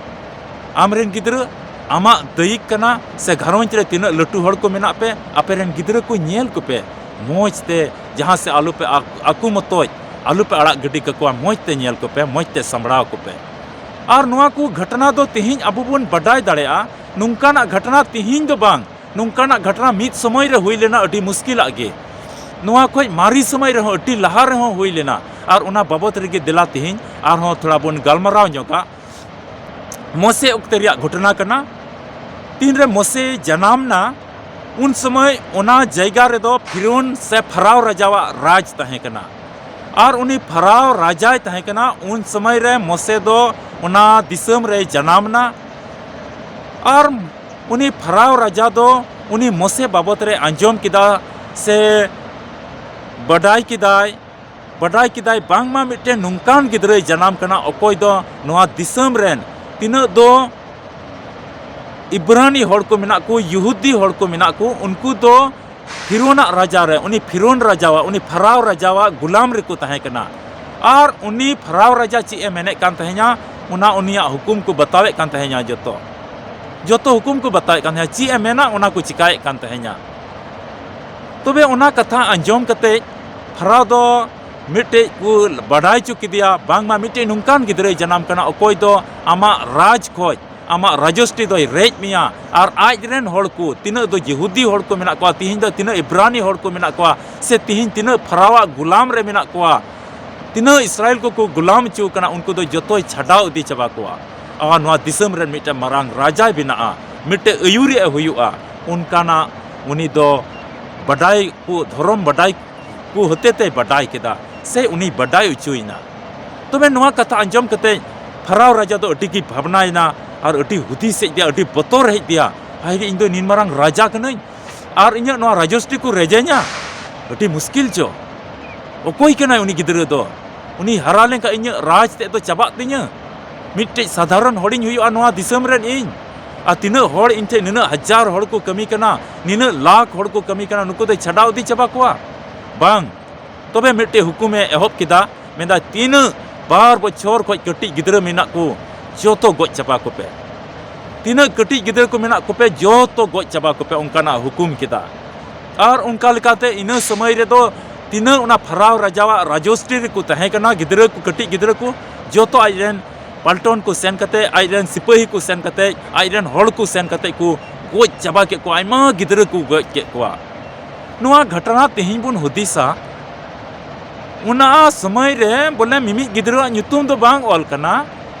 ᱟᱢ ᱨᱮᱱ ᱜᱤᱫᱽᱨᱟᱹ ᱟᱢᱟᱜ ᱫᱟᱹᱭᱤᱠ ᱠᱟᱱᱟ ᱥᱮ ᱜᱷᱟᱨᱚᱸᱡᱽ ᱨᱮ ᱛᱤᱱᱟᱹᱜ ᱞᱟᱹᱴᱩ ᱦᱚᱲ ᱠᱚ ᱢᱮᱱᱟᱜ ᱯᱮ, ᱟᱯᱮ ᱨᱮᱱ ᱜᱤᱫᱽᱨᱟᱹ ᱠᱚ ᱧᱮᱞ ᱠᱚᱯᱮ, ᱢᱚᱡᱽ ᱛᱮ ᱡᱟᱦᱟᱸ ᱥᱮᱫ ᱟᱞᱚ ᱯᱮ ᱟᱠ-, ᱟᱠᱚ ᱢᱚᱛᱚᱡ ᱟᱞᱚ ᱯᱮ ᱟᱲᱟᱜ ᱜᱤᱰᱤ ᱠᱟᱠᱚᱣᱟ, ᱢᱚᱡᱽ ᱛᱮ ᱧᱮᱞ ᱠᱚᱯᱮ, ᱢᱚᱡᱽ ᱛᱮ ᱥᱟᱢᱵᱲᱟᱣ ᱠᱚᱯᱮ᱾ ᱟᱨ ᱱᱚᱣᱟ ᱠᱚ ᱜᱷᱚᱴᱚᱱᱟ ᱫᱚ ᱛᱮᱦᱮᱧ ᱟᱵᱚ ᱵᱚᱱ ᱵᱟᱰᱟᱭ ᱫᱟᱲᱮᱭᱟᱜᱼᱟ, ᱱᱚᱝᱠᱟᱱᱟᱜ ᱜᱷᱚᱴᱚᱱᱟ ᱛᱮᱦᱮᱧ ᱫᱚ ᱵᱟᱝ, ᱱᱚᱝᱠᱟᱱᱟᱜ ᱜᱷᱚᱴᱚᱱᱟ ᱢᱤᱫ ᱥᱚᱢᱚᱭ ᱨᱮ ᱦᱩᱭ ᱞᱮᱱᱟ, ᱟᱹᱰᱤ ᱢᱩᱥᱠᱤᱞᱟᱜ ᱜᱮ᱾ ᱱᱚᱣᱟ ᱠᱷᱚᱡ ᱢᱟᱨᱮ ᱥᱚᱢᱚᱭ ᱨᱮᱦᱚᱸ, ᱟᱹᱰᱤ ᱞᱟᱦᱟ ᱨᱮᱦᱚᱸ ᱦᱩᱭ ᱞᱮᱱᱟ᱾ ᱟᱨ ᱚᱱᱟ ᱵᱟᱵᱚᱛ ᱨᱮᱜᱮ ᱫᱮᱞᱟ ᱛᱮᱦᱮᱧ ᱟᱨᱦᱚᱸ ᱛᱷᱚᱲᱟ ᱵᱚᱱ ᱜᱟᱞᱢᱟᱨᱟᱣ ᱧᱚᱜᱟ᱾ ᱢᱳᱥᱮ ᱚᱠᱛᱮ ᱨᱮᱭᱟᱜ ᱜᱷᱚᱴᱚᱱᱟ ᱠᱟᱱᱟ᱾ ᱛᱤᱱᱨᱮ ᱢᱳᱥᱮ ᱡᱟᱱᱟᱢ ᱱᱟ, ᱩᱱ ᱥᱚᱢᱚᱭ ᱚᱱᱟ ᱡᱟᱭᱜᱟ ᱨᱮᱫᱚ ᱯᱷᱤᱨᱚᱱ ᱥᱮ ᱯᱷᱟᱨᱟᱣ ᱨᱟᱡᱟᱣᱟᱜ ᱨᱟᱡᱽ ᱛᱟᱦᱮᱸ ᱠᱟᱱᱟ᱾ ᱟᱨ ᱩᱱᱤ ᱯᱷᱟᱨᱟᱣ ᱨᱟᱡᱟᱭ ᱛᱟᱦᱮᱸ ᱠᱟᱱᱟ᱾ ᱩᱱ ᱥᱚᱢᱚᱭ ᱨᱮ ᱢᱳᱥᱮ ᱫᱚ ᱚᱱᱟ ᱫᱤᱥᱚᱢ ᱨᱮᱭ ᱡᱟᱱᱟᱢ ᱱᱟ᱾ ᱟᱨ ᱩᱱᱤ ᱯᱷᱟᱨᱟᱣ ᱨᱟᱡᱟ ᱫᱚ ᱩᱱᱤ ᱢᱳᱥᱮ ᱵᱟᱵᱚᱛ ᱨᱮ ᱟᱸᱡᱚᱢ ᱠᱮᱫᱟ ᱥᱮ ᱵᱟᱰᱟᱭ ᱠᱮᱫᱟᱭ, ᱵᱟᱰᱟᱭ ᱠᱮᱫᱟᱭ ᱵᱟᱝᱢᱟ ᱢᱤᱫᱴᱮᱱ ᱱᱚᱝᱠᱟᱱ ᱜᱤᱫᱽᱨᱟᱹᱭ ᱡᱟᱱᱟᱢ ᱠᱟᱱᱟ, ᱚᱠᱚᱭ ᱫᱚ ᱱᱚᱣᱟ ᱫᱤᱥᱚᱢ ᱨᱮᱱ ᱛᱤᱱᱟᱹᱜ ᱫᱚ ᱤᱵᱽᱨᱟᱱᱤ ᱦᱚᱲ ᱠᱚ ᱢᱮᱱᱟᱜ ᱠᱚ, ᱭᱩᱦᱩᱫᱤ ᱦᱚᱲ ᱠᱚ ᱢᱮᱱᱟᱜ ᱠᱚ, ᱩᱱᱠᱩ ᱫᱚ ᱯᱷᱤᱨᱚᱱᱟᱜ ᱨᱟᱡᱟ ᱨᱮ, ᱩᱱᱤ ᱯᱷᱤᱨᱚᱱ ᱨᱟᱡᱟᱣᱟᱜ, ᱩᱱᱤ ᱯᱷᱟᱨᱟᱣ ᱨᱟᱡᱟᱣᱟᱜ ᱜᱩᱞᱟᱢ ᱨᱮᱠᱚ ᱛᱟᱦᱮᱸ ᱠᱟᱱᱟ᱾ ᱟᱨ ᱩᱱᱤ ᱯᱷᱟᱨᱟᱣ ᱨᱟᱡᱟ ᱪᱮᱫ ᱮ ᱢᱮᱱᱮᱫ ᱠᱟᱱ ᱛᱟᱦᱮᱸᱧᱟ, ᱚᱱᱟ ᱩᱱᱤᱭᱟᱜ ᱦᱩᱠᱩᱢ ᱠᱚ ᱵᱟᱛᱟᱣᱮᱫ ᱠᱟᱱ ᱛᱟᱦᱮᱸᱧᱟ᱾ ᱡᱚᱛᱚ, ᱡᱚᱛᱚ ᱦᱩᱠᱩᱢ ᱠᱚ ᱵᱟᱛᱟᱣᱮᱫ ᱠᱟᱱ ᱛᱟᱦᱮᱸᱧᱟ, ᱪᱮᱫ ᱮ ᱢᱮᱱᱟ ᱚᱱᱟ ᱠᱚ ᱪᱤᱠᱟᱭᱮᱫ ᱠᱟᱱ ᱛᱟᱦᱮᱸᱧᱟ᱾ ᱛᱚᱵᱮ ᱚᱱᱟ ᱠᱟᱛᱷᱟ ᱟᱸᱡᱚᱢ ᱠᱟᱛᱮ ᱯᱷᱟᱨᱟᱣ ᱫᱚ ᱢᱤᱫᱴᱮᱡ ᱠᱚ ᱵᱟᱰᱟᱭ ᱦᱚᱪᱚ ᱠᱮᱫᱮᱭᱟ, ᱵᱟᱝᱢᱟ ᱢᱤᱫᱴᱮᱡ ᱱᱚᱝᱠᱟᱱ ᱜᱤᱫᱽᱨᱟᱹᱭ ᱡᱟᱱᱟᱢ ᱠᱟᱱᱟ, ᱚᱠᱚᱭ ᱫᱚ ᱟᱢᱟᱜ ᱨᱟᱡᱽ ᱠᱷᱚᱡ, ᱟᱢᱟᱜ ᱨᱟᱡᱚᱥᱴᱤ ᱫᱚᱭ ᱨᱮᱡ ᱢᱮᱭᱟ᱾ ᱟᱨ ᱟᱡ ᱨᱮᱱ ᱦᱚᱲ ᱠᱚ, ᱛᱤᱱᱟᱹᱜ ᱫᱚ ᱡᱤᱦᱩᱫᱤ ᱦᱚᱲ ᱠᱚ ᱢᱮᱱᱟᱜ ᱠᱚᱣᱟ, ᱛᱤᱦᱤᱧ ᱫᱚ ᱛᱤᱱᱟᱹᱜ ᱤᱵᱨᱟᱱᱤ ᱦᱚᱲ ᱠᱚ ᱢᱮᱱᱟᱜ ᱠᱚᱣᱟ, ᱥᱮ ᱛᱤᱦᱤᱧ ᱛᱤᱱᱟᱹᱜ ᱯᱷᱟᱨᱟᱣᱟᱜ ᱜᱩᱞᱟᱢ ᱨᱮ ᱢᱮᱱᱟᱜ ᱠᱚᱣᱟ, ᱛᱤᱱᱟᱹᱜ ᱤᱥᱨᱟᱭᱮᱞ ᱠᱚᱠᱚ ᱜᱩᱞᱟᱢ ᱦᱚᱪᱚ ᱠᱟᱱᱟ, ᱩᱱᱠᱩ ᱫᱚ ᱡᱚᱛᱚᱭ ᱪᱷᱟᱰᱟᱣ ᱤᱫᱤ ᱪᱟᱵᱟ ᱠᱚᱣᱟ᱾ ᱟᱨ ᱱᱚᱣᱟ ᱫᱤᱥᱚᱢ ᱨᱮᱱ ᱢᱤᱫᱴᱮᱱ ᱢᱟᱨᱟᱝ ᱨᱟᱡᱟᱭ ᱵᱮᱱᱟᱜᱼᱟ, ᱢᱤᱫᱴᱮᱱ ᱟᱹᱭᱩᱨᱤᱡ ᱮ ᱦᱩᱭᱩᱜᱼᱟ, ᱚᱱᱠᱟᱱᱟᱜ ᱩᱱᱤ ᱫᱚ ᱵᱟᱰᱟᱭ ᱠᱚ, ᱫᱷᱚᱨᱚᱢ ᱵᱟᱰᱟᱭ ᱠᱚ ᱦᱚᱛᱮᱛᱮ ᱵᱟᱰᱟᱭ ᱠᱮᱫᱟ, ᱥᱮ ᱩᱱᱤ ᱵᱟᱰᱟᱭ ᱦᱚᱪᱚᱭᱮᱱᱟ᱾ ᱛᱚᱵᱮ ᱱᱚᱣᱟ ᱠᱟᱛᱷᱟ ᱟᱸᱡᱚᱢ ᱠᱟᱛᱮ ᱯᱷᱟᱨᱟᱣ ᱨᱟᱡᱟ ᱫᱚ ᱟᱹᱰᱤ ᱜᱮ ᱵᱷᱟᱵᱽᱱᱟᱭᱮᱱᱟ ᱟᱨ ᱟᱹᱰᱤ ᱦᱩᱫᱤᱥ ᱦᱮᱡ ᱟᱫᱮᱭᱟ, ᱟᱹᱰᱤ ᱵᱚᱛᱚᱨ ᱦᱮᱡ ᱟᱫᱮᱭᱟ᱾ ᱦᱟᱭ ᱨᱮ, ᱤᱧ ᱫᱚ ᱱᱤᱱ ᱢᱟᱨᱟᱝ ᱨᱟᱡᱟ ᱠᱟᱹᱱᱟᱹᱧ ᱟᱨ ᱤᱧᱟᱹᱜ ᱱᱚᱣᱟ ᱨᱟᱡᱚᱥᱴᱤ ᱠᱚ ᱨᱮᱡᱮᱧᱟ? ᱟᱹᱰᱤ ᱢᱩᱥᱠᱤᱞ ᱪᱚ᱾ ᱚᱠᱚᱭ ᱠᱟᱱᱟᱭ ᱩᱱᱤ ᱜᱤᱫᱽᱨᱟᱹ ᱫᱚ? ᱩᱱᱤ ᱦᱟᱨᱟ ᱞᱮᱱᱠᱷᱟᱱ ᱤᱧᱟᱹᱜ ᱨᱟᱡᱽ ᱛᱮᱫ ᱫᱚ ᱪᱟᱵᱟᱜ ᱛᱤᱧᱟᱹ᱾ ᱢᱤᱫᱴᱮᱡ ᱥᱟᱫᱷᱟᱨᱚᱱ ᱦᱚᱲᱤᱧ ᱦᱩᱭᱩᱜᱼᱟ ᱱᱚᱣᱟ ᱫᱤᱥᱚᱢ ᱨᱮᱱ ᱤᱧ᱾ ᱟᱨ ᱛᱤᱱᱟᱹᱜ ᱦᱚᱲ ᱤᱧ ᱴᱷᱮᱱ, ᱱᱤᱱᱟᱹᱜ ᱦᱟᱡᱟᱨ ᱦᱚᱲ ᱠᱚ ᱠᱟᱹᱢᱤ ᱠᱟᱱᱟ, ᱱᱤᱱᱟᱹᱜ ᱞᱟᱠᱷ ᱦᱚᱲ ᱠᱚ ᱠᱟᱹᱢᱤ ᱠᱟᱱᱟ, ᱱᱩᱠᱩ ᱫᱚᱭ ᱪᱷᱟᱰᱟᱣ ᱤᱫᱤ ᱪᱟᱵᱟ ᱠᱚᱣᱟ? ᱵᱟᱝ᱾ ᱛᱚᱵᱮ ᱢᱤᱫᱴᱮᱡ ᱦᱩᱠᱩᱢᱮ ᱮᱦᱚᱵ ᱠᱮᱫᱟ, ᱢᱮᱱᱫᱟ, ᱛᱤᱱᱟᱹᱜ ᱵᱟᱨ ᱵᱚᱪᱷᱚᱨ ᱠᱷᱚᱡ ᱠᱟᱹᱴᱤᱡ ᱜᱤᱫᱽᱨᱟᱹ ᱢᱮᱱᱟᱜ ᱠᱚ, ᱡᱚᱛᱚ ᱜᱚᱡ ᱪᱟᱵᱟ ᱠᱚᱯᱮ᱾ ᱛᱤᱱᱟᱹᱜ ᱠᱟᱹᱴᱤᱡ ᱜᱤᱫᱽᱨᱟᱹ ᱠᱚ ᱢᱮᱱᱟᱜ ᱠᱚᱯᱮ, ᱡᱚᱛᱚ ᱜᱚᱡ ᱪᱟᱵᱟ ᱠᱚᱯᱮ, ᱚᱱᱠᱟᱱᱟᱜ ᱦᱩᱠᱩᱢ ᱠᱮᱫᱟ᱾ ᱟᱨ ᱚᱱᱠᱟ ᱞᱮᱠᱟᱛᱮ ᱤᱱᱟᱹ ᱥᱚᱢᱚᱭ ᱨᱮᱫᱚ ᱛᱤᱱᱟᱹᱜ ᱚᱱᱟ ᱯᱷᱟᱨᱟᱣ ᱨᱟᱡᱟᱣᱟᱜ ᱨᱟᱡᱚᱥᱴᱨᱤ ᱨᱮᱠᱚ ᱛᱟᱦᱮᱸ ᱠᱟᱱᱟ, ᱜᱤᱫᱽᱨᱟᱹ ᱠᱚ, ᱠᱟᱹᱴᱤᱡ ᱜᱤᱫᱽᱨᱟᱹ ᱠᱚ, ᱡᱚᱛᱚ ᱟᱡ ᱨᱮᱱ ᱯᱟᱞᱴᱚᱱ ᱠᱚ ᱥᱮᱱ ᱠᱟᱛᱮ, ᱟᱡ ᱨᱮᱱ ᱥᱤᱯᱟᱹᱦᱤ ᱠᱚ ᱥᱮᱱ ᱠᱟᱛᱮ, ᱟᱡ ᱨᱮᱱ ᱦᱚᱲ ᱠᱚ ᱥᱮᱱ ᱠᱟᱛᱮ ᱠᱚ ᱜᱚᱡ ᱪᱟᱵᱟ ᱠᱮᱫ ᱠᱚᱣᱟ, ᱟᱭᱢᱟ ᱜᱤᱫᱽᱨᱟᱹ ᱠᱚ ᱜᱚᱡ ᱠᱮᱫ ᱠᱚᱣᱟ᱾ ᱱᱚᱣᱟ ᱜᱷᱚᱴᱚᱱᱟ ᱛᱮᱦᱮᱧ ᱵᱚᱱ ᱦᱩᱫᱤᱥᱟ, ᱚᱱᱟ ᱥᱚᱢᱚᱭ ᱨᱮ ᱵᱚᱞᱮ ᱢᱤᱢᱤᱫ ᱜᱤᱫᱽᱨᱟᱹᱣᱟᱜ ᱧᱩᱛᱩᱢ ᱫᱚ ᱵᱟᱝ ᱚᱞ ᱠᱟᱱᱟ,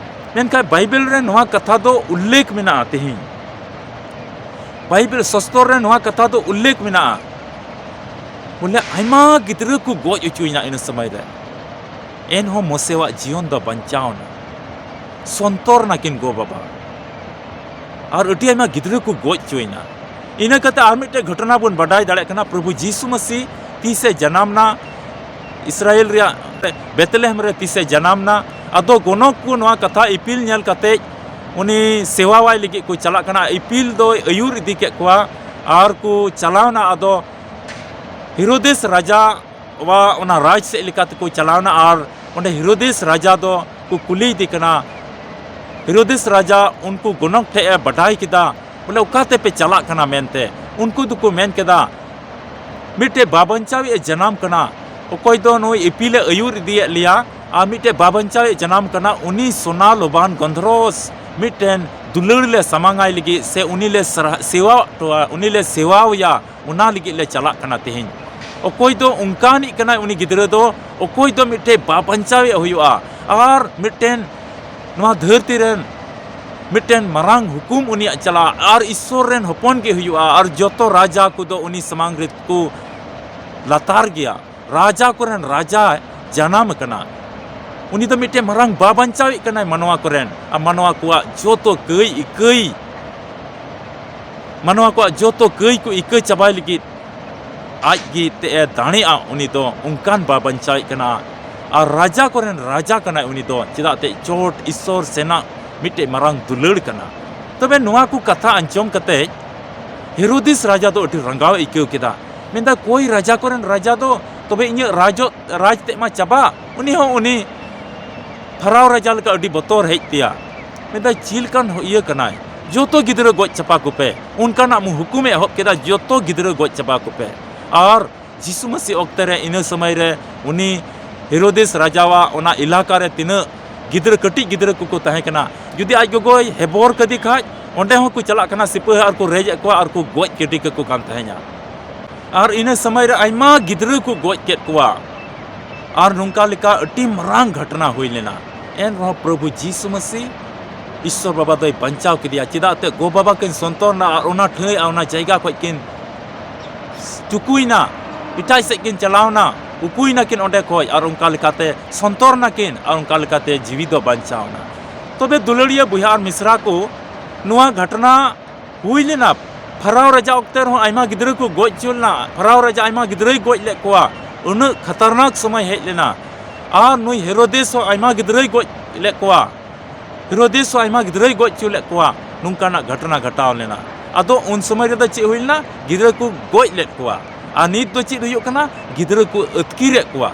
ᱢᱮᱱᱠᱷᱟᱱ ᱵᱟᱭᱵᱮᱞ ᱨᱮ ᱱᱚᱣᱟ ᱠᱟᱛᱷᱟ ᱫᱚ ᱩᱞᱞᱮᱠᱷ ᱢᱮᱱᱟᱜᱼᱟ᱾ ᱛᱮᱦᱮᱧ ᱵᱟᱭᱵᱮᱞ ᱥᱚᱥᱛᱚᱨ ᱨᱮ ᱱᱚᱣᱟ ᱠᱟᱛᱷᱟ ᱫᱚ ᱩᱞᱞᱮᱠᱷ ᱢᱮᱱᱟᱜᱼᱟ, ᱵᱚᱞᱮ ᱟᱭᱢᱟ ᱜᱤᱫᱽᱨᱟᱹ ᱠᱚ ᱜᱚᱡ ᱦᱚᱪᱚᱭᱮᱱᱟ ᱤᱱᱟᱹ ᱥᱚᱢᱚᱭ ᱨᱮ᱾ ᱮᱱᱦᱚᱸ ᱢᱳᱥᱮᱣᱟᱜ ᱡᱤᱭᱚᱱ ᱫᱚ ᱵᱟᱧᱪᱟᱣ ᱮᱱᱟ᱾ ᱥᱚᱱᱛᱚᱨ ᱱᱟᱠᱤᱱ ᱜᱚ ᱵᱟᱵᱟ᱾ ᱟᱨ ᱟᱹᱰᱤ ᱟᱭᱢᱟ ᱜᱤᱫᱽᱨᱟᱹ ᱠᱚ ᱜᱚᱡ ᱦᱚᱪᱚᱭᱮᱱᱟ᱾ ᱤᱱᱟᱹ ᱠᱟᱛᱮ ᱟᱨ ᱢᱤᱫᱴᱮᱡ ᱜᱷᱚᱴᱚᱱᱟ ᱵᱚᱱ ᱵᱟᱰᱟᱭ ᱫᱟᱲᱮᱭᱟᱜ ᱠᱟᱱᱟ, ᱯᱨᱚᱵᱷᱩ ᱡᱤᱥᱩ ᱢᱟᱹᱥᱤ ᱛᱤᱥᱮ ᱡᱟᱱᱟᱢ ᱱᱟ, ᱤᱥᱨᱟᱭᱮᱞ ᱨᱮᱭᱟᱜ ᱵᱮᱛᱞᱮᱦᱮᱢ ᱨᱮ ᱛᱤᱥᱮ ᱡᱟᱱᱟᱢ ᱱᱟ᱾ ᱟᱫᱚ ᱜᱚᱱᱚᱠ ᱠᱚ ᱱᱚᱣᱟ ᱠᱟᱛᱷᱟ ᱤᱯᱤᱞ ᱧᱮᱞ ᱠᱟᱛᱮ ᱩᱱᱤ ᱥᱮᱣᱟᱣᱟᱭ ᱞᱟᱹᱜᱤᱫ ᱠᱚ ᱪᱟᱞᱟᱜ ᱠᱟᱱᱟ᱾ ᱤᱯᱤᱞ ᱫᱚᱭ ᱟᱹᱭᱩᱨ ᱤᱫᱤ ᱠᱮᱫ ᱠᱚᱣᱟ ᱟᱨ ᱠᱚ ᱪᱟᱞᱟᱣᱱᱟ᱾ ᱟᱫᱚ ᱦᱤᱨᱳᱫᱮᱥ ᱨᱟᱡᱟ ᱣᱟᱜ ᱚᱱᱟ ᱨᱟᱡᱽ ᱥᱮᱫ ᱞᱮᱠᱟ ᱛᱮᱠᱚ ᱪᱟᱞᱟᱣᱱᱟ ᱟᱨ ᱚᱸᱰᱮ ᱦᱤᱨᱳᱫᱮᱥ ᱨᱟᱡᱟ ᱫᱚ ᱠᱚ ᱠᱩᱞᱤᱭᱮᱫᱮ ᱠᱟᱱᱟ᱾ ᱦᱤᱨᱳᱫᱮᱥ ᱨᱟᱡᱟ ᱩᱱᱠᱩ ᱜᱚᱱᱚᱠ ᱴᱷᱮᱡ ᱮ ᱵᱟᱰᱟᱭ ᱠᱮᱫᱟ, ᱵᱚᱞᱮ, ᱚᱠᱟ ᱛᱮᱯᱮ ᱪᱟᱞᱟᱜ ᱠᱟᱱᱟ ᱢᱮᱱᱛᱮ᱾ ᱩᱱᱠᱩ ᱫᱚᱠᱚ ᱢᱮᱱ ᱠᱮᱫᱟ, ᱢᱤᱫᱴᱮᱡ ᱵᱟᱵᱟᱧᱪᱟᱣᱤᱡ ᱮ ᱡᱟᱱᱟᱢ ᱠᱟᱱᱟ, ᱚᱠᱚᱭ ᱫᱚ ᱱᱩᱭ ᱤᱯᱤᱞ ᱮ ᱟᱹᱭᱩᱨ ᱤᱫᱤᱭᱮᱫ ᱞᱮᱭᱟ, ᱟᱨ ᱢᱤᱫᱴᱮᱡ ᱵᱟᱵᱟᱧᱪᱟᱣᱤᱡ ᱮ ᱡᱟᱱᱟᱢ ᱠᱟᱱᱟ, ᱩᱱᱤ ᱥᱳᱱᱟ ᱞᱚᱵᱟᱱ ᱜᱚᱱᱫᱷᱚᱨᱚᱥ ᱢᱤᱫᱴᱮᱱ ᱫᱩᱞᱟᱹᱲ ᱞᱮ ᱥᱟᱢᱟᱝᱟᱭ ᱞᱟᱹᱜᱤᱫ ᱥᱮ ᱩᱱᱤ ᱞᱮ ᱥᱟᱨᱦᱟ-, ᱥᱮᱣᱟ ᱦᱚᱴᱚᱣᱟ-, ᱩᱱᱤ ᱞᱮ ᱥᱮᱣᱟᱣᱟᱭᱟ, ᱚᱱᱟ ᱞᱟᱹᱜᱤᱫ ᱞᱮ ᱪᱟᱞᱟᱜ ᱠᱟᱱᱟ ᱛᱮᱦᱮᱧ᱾ ᱚᱠᱚᱭ ᱫᱚ ᱚᱱᱠᱟᱱᱤᱡ ᱠᱟᱱᱟᱭ ᱩᱱᱤ ᱜᱤᱫᱽᱨᱟᱹ ᱫᱚ, ᱚᱠᱚᱭ ᱫᱚ ᱢᱤᱫᱴᱮᱡ ᱵᱟᱵᱟᱧᱪᱟᱣᱤᱡ ᱮ ᱦᱩᱭᱩᱜᱼᱟ, ᱟᱨ ᱢᱤᱫᱴᱮᱱ ᱱᱚᱣᱟ ᱫᱷᱟᱹᱨᱛᱤ ᱨᱮᱱ ᱢᱤᱫᱴᱮᱱ ᱢᱟᱨᱟᱝ ᱦᱩᱠᱩᱢ ᱩᱱᱤᱭᱟᱜ ᱪᱟᱞᱟᱜᱼᱟ, ᱟᱨ ᱤᱥᱥᱚᱨ ᱨᱮᱱ ᱦᱚᱯᱚᱱ ᱜᱮ ᱦᱩᱭᱩᱜᱼᱟ, ᱟᱨ ᱡᱚᱛᱚ ᱨᱟᱡᱟ ᱠᱚᱫᱚ ᱩᱱᱤ ᱥᱟᱢᱟᱝ ᱨᱮᱠᱚ ᱞᱟᱛᱟᱨ ᱜᱮᱭᱟ᱾ ᱨᱟᱡᱟ ᱠᱚᱨᱮᱱ ᱨᱟᱡᱟ ᱡᱟᱱᱟᱢ ᱟᱠᱟᱱᱟ᱾ ᱩᱱᱤ ᱫᱚ ᱢᱤᱫᱴᱮᱱ ᱢᱟᱨᱟᱝ ᱵᱟᱵᱟᱧᱪᱟᱣᱤᱡ ᱠᱟᱱᱟᱭ ᱢᱟᱱᱣᱟ ᱠᱚᱨᱮᱱ, ᱟᱨ ᱢᱟᱱᱣᱟ ᱠᱚᱣᱟᱜ ᱡᱚᱛᱚ ᱠᱟᱹᱭ ᱤᱠᱟᱹᱭ, ᱢᱟᱱᱣᱟ ᱠᱚᱣᱟᱜ ᱡᱚᱛᱚ ᱠᱟᱹᱭ ᱠᱚ ᱤᱠᱟᱹ ᱪᱟᱵᱟᱭ ᱞᱟᱹᱜᱤᱫ ᱟᱡ ᱜᱮ ᱛᱮ ᱮ ᱫᱟᱲᱮᱭᱟᱜᱼᱟ᱾ ᱩᱱᱤ ᱫᱚ ᱚᱱᱠᱟᱱ ᱵᱟᱵᱟᱧᱪᱟᱣᱤᱡ ᱠᱟᱱᱟ, ᱟᱨ ᱨᱟᱡᱟ ᱠᱚᱨᱮᱱ ᱨᱟᱡᱟ ᱠᱟᱱᱟᱭ ᱩᱱᱤ ᱫᱚ, ᱪᱮᱫᱟᱜ ᱛᱮ ᱪᱚᱴ ᱤᱥᱥᱚᱨ ᱥᱮᱱᱟᱜ ᱢᱤᱫᱴᱮᱡ ᱢᱟᱨᱟᱝ ᱫᱩᱞᱟᱹᱲ ᱠᱟᱱᱟ᱾ ᱛᱚᱵᱮ ᱱᱚᱣᱟ ᱠᱚ ᱠᱟᱛᱷᱟ ᱟᱸᱡᱚᱢ ᱠᱟᱛᱮ ᱦᱮᱨᱳᱫᱤᱥ ᱨᱟᱡᱟ ᱫᱚ ᱟᱹᱰᱤ ᱨᱟᱸᱜᱟᱣ ᱮ ᱟᱹᱭᱠᱟᱹᱣ ᱠᱮᱫᱟ᱾ ᱢᱮᱱᱫᱟ, ᱠᱚᱭ ᱨᱟᱡᱟ ᱠᱚᱨᱮᱱ ᱨᱟᱡᱟ ᱫᱚ, ᱛᱚᱵᱮ ᱤᱧᱟᱹᱜ ᱨᱟᱡᱚ-, ᱨᱟᱡᱽ ᱛᱮᱫ ᱢᱟ ᱪᱟᱵᱟ᱾ ᱩᱱᱤ ᱦᱚᱸ ᱩᱱᱤ ᱯᱷᱟᱨᱟᱣ ᱨᱟᱡᱟ ᱞᱮᱠᱟ ᱟᱹᱰᱤ ᱵᱚᱛᱚᱨ ᱦᱮᱡ ᱛᱟᱭᱟ᱾ ᱢᱮᱱᱫᱟᱭ, ᱪᱮᱫ ᱞᱮᱠᱟᱱ ᱤᱭᱟᱹ ᱠᱟᱱᱟᱭ? ᱡᱚᱛᱚ ᱜᱤᱫᱽᱨᱟᱹ ᱜᱚᱡ ᱪᱟᱵᱟ ᱠᱚᱯᱮ᱾ ᱚᱱᱠᱟᱱᱟᱜ ᱢᱩ-, ᱦᱩᱠᱩᱢᱮ ᱮᱦᱚᱵ ᱠᱮᱫᱟ, ᱡᱚᱛᱚ ᱜᱤᱫᱽᱨᱟᱹ ᱜᱚᱡ ᱪᱟᱵᱟ ᱠᱚᱯᱮ᱾ ᱟᱨ ᱡᱤᱥᱩ ᱢᱟᱹᱥᱤ ᱚᱠᱛᱮ ᱨᱮ, ᱤᱱᱟᱹ ᱥᱚᱢᱚᱭ ᱨᱮ ᱩᱱᱤ ᱦᱮᱨᱳᱫᱮᱥ ᱨᱟᱡᱟᱣᱟᱜ ᱚᱱᱟ ᱮᱞᱟᱠᱟ ᱨᱮ ᱛᱤᱱᱟᱹᱜ ᱜᱤᱫᱽᱨᱟᱹ, ᱠᱟᱹᱴᱤᱡ ᱜᱤᱫᱽᱨᱟᱹ ᱠᱚᱠᱚ ᱛᱟᱦᱮᱸ ᱠᱟᱱᱟ, ᱡᱩᱫᱤ ᱟᱡ ᱜᱚᱜᱚᱭ ᱦᱮᱵᱚᱨ ᱠᱟᱫᱮ ᱠᱷᱟᱡ, ᱚᱸᱰᱮ ᱦᱚᱸᱠᱚ ᱪᱟᱞᱟᱜ ᱠᱟᱱᱟ ᱥᱤᱯᱟᱹᱦᱤ ᱟᱨ ᱠᱚ ᱨᱮᱡ ᱮᱫ ᱠᱚᱣᱟ ᱟᱨ ᱠᱚ ᱜᱚᱡ ᱜᱤᱰᱤ ᱠᱟᱠᱚ ᱠᱟᱱ ᱛᱟᱦᱮᱸᱱᱟ᱾ ᱟᱨ ᱤᱱᱟᱹ ᱥᱚᱢᱚᱭ ᱨᱮ ᱟᱭᱢᱟ ᱜᱤᱫᱽᱨᱟᱹ ᱠᱚ ᱜᱚᱡ ᱠᱮᱫ ᱠᱚᱣᱟ᱾ ᱟᱨ ᱱᱚᱝᱠᱟ ᱞᱮᱠᱟ ᱟᱹᱰᱤ ᱢᱟᱨᱟᱝ ᱜᱷᱚᱴᱚᱱᱟ ᱦᱩᱭ ᱞᱮᱱᱟ᱾ ᱮᱱ ᱨᱮᱦᱚᱸ ᱯᱨᱚᱵᱷᱩ ᱡᱤᱥᱩ ᱢᱟᱹᱥᱤ, ᱤᱥᱥᱚᱨ ᱵᱟᱵᱟ ᱫᱚᱭ ᱵᱟᱧᱪᱟᱣ ᱠᱮᱫᱮᱭᱟ᱾ ᱪᱮᱫᱟᱜ ᱛᱮ ᱜᱚ ᱵᱟᱵᱟ ᱠᱤᱱ ᱥᱚᱱᱛᱚᱨ ᱮᱱᱟ ᱟᱨ ᱚᱱᱟ ᱴᱷᱟᱹᱭ ᱟᱨ ᱚᱱᱟ ᱡᱟᱭᱜᱟ ᱠᱷᱚᱡ ᱠᱤᱱ ᱪᱩᱠᱩᱭᱱᱟ, ᱮᱴᱟᱜ ᱥᱮᱫ ᱠᱤᱱ ᱪᱟᱞᱟᱣᱱᱟ, ᱩᱠᱩᱭᱱᱟ ᱠᱤᱱ ᱚᱸᱰᱮ ᱠᱷᱚᱡ, ᱟᱨ ᱚᱱᱠᱟ ᱞᱮᱠᱟᱛᱮ ᱥᱚᱱᱛᱚᱨ ᱱᱟᱠᱤᱱ ᱟᱨ ᱚᱱᱠᱟ ᱞᱮᱠᱟᱛᱮ ᱡᱤᱣᱤ ᱫᱚ ᱵᱟᱧᱪᱟᱣ ᱮᱱᱟ᱾ ᱛᱚᱵᱮ ᱫᱩᱞᱟᱹᱲᱤᱭᱟᱹ ᱵᱚᱭᱦᱟ ᱟᱨ ᱢᱤᱥᱨᱟ ᱠᱚ, ᱱᱚᱣᱟ ᱜᱷᱚᱴᱚᱱᱟ ᱦᱩᱭ ᱞᱮᱱᱟ᱾ ᱯᱷᱟᱨᱟᱣ ᱨᱟᱡᱟ ᱚᱠᱛᱮ ᱨᱮᱦᱚᱸ ᱟᱭᱢᱟ ᱜᱤᱫᱽᱨᱟᱹ ᱠᱚ ᱜᱚᱡ ᱦᱚᱪᱚ ᱞᱮᱱᱟ᱾ ᱯᱷᱟᱨᱟᱣ ᱨᱟᱡᱟ ᱟᱭᱢᱟ ᱜᱤᱫᱽᱨᱟᱹᱭ ᱜᱚᱡ ᱞᱮᱫ ᱠᱚᱣᱟ᱾ ᱩᱱᱟᱹᱜ ᱠᱷᱟᱛᱟᱨᱱᱟᱠ ᱥᱚᱢᱚᱭ ᱦᱮᱡ ᱞᱮᱱᱟ᱾ ᱟᱨ ᱱᱩᱭ ᱦᱮᱨᱳᱫᱮᱥ ᱦᱚᱸ ᱟᱭᱢᱟ ᱜᱤᱫᱽᱨᱟᱹᱭ ᱜᱚᱡ ᱞᱮᱫ ᱠᱚᱣᱟ᱾ ᱦᱮᱨᱳᱫᱮᱥ ᱦᱚᱸ ᱟᱭᱢᱟ ᱜᱤᱫᱽᱨᱟᱹᱭ ᱜᱚᱡ ᱦᱚᱪᱚ ᱞᱮᱫ ᱠᱚᱣᱟ᱾ ᱱᱚᱝᱠᱟᱱᱟᱜ ᱜᱷᱚᱴᱚᱱᱟ ᱜᱷᱚᱴᱟᱣ ᱞᱮᱱᱟ᱾ ᱟᱫᱚ ᱩᱱ ᱥᱚᱢᱚᱭ ᱨᱮᱫᱚ ᱪᱮᱫ ᱦᱩᱭ ᱞᱮᱱᱟ? ᱜᱤᱫᱽᱨᱟᱹ ᱠᱚ ᱜᱚᱡ ᱞᱮᱫ ᱠᱚᱣᱟ᱾ ᱟᱨ ᱱᱤᱛ ᱫᱚ ᱪᱮᱫ ᱦᱩᱭᱩᱜ ᱠᱟᱱᱟ? ᱜᱤᱫᱽᱨᱟᱹ ᱠᱚ ᱟᱹᱛᱠᱤᱨᱮᱫ ᱠᱚᱣᱟ᱾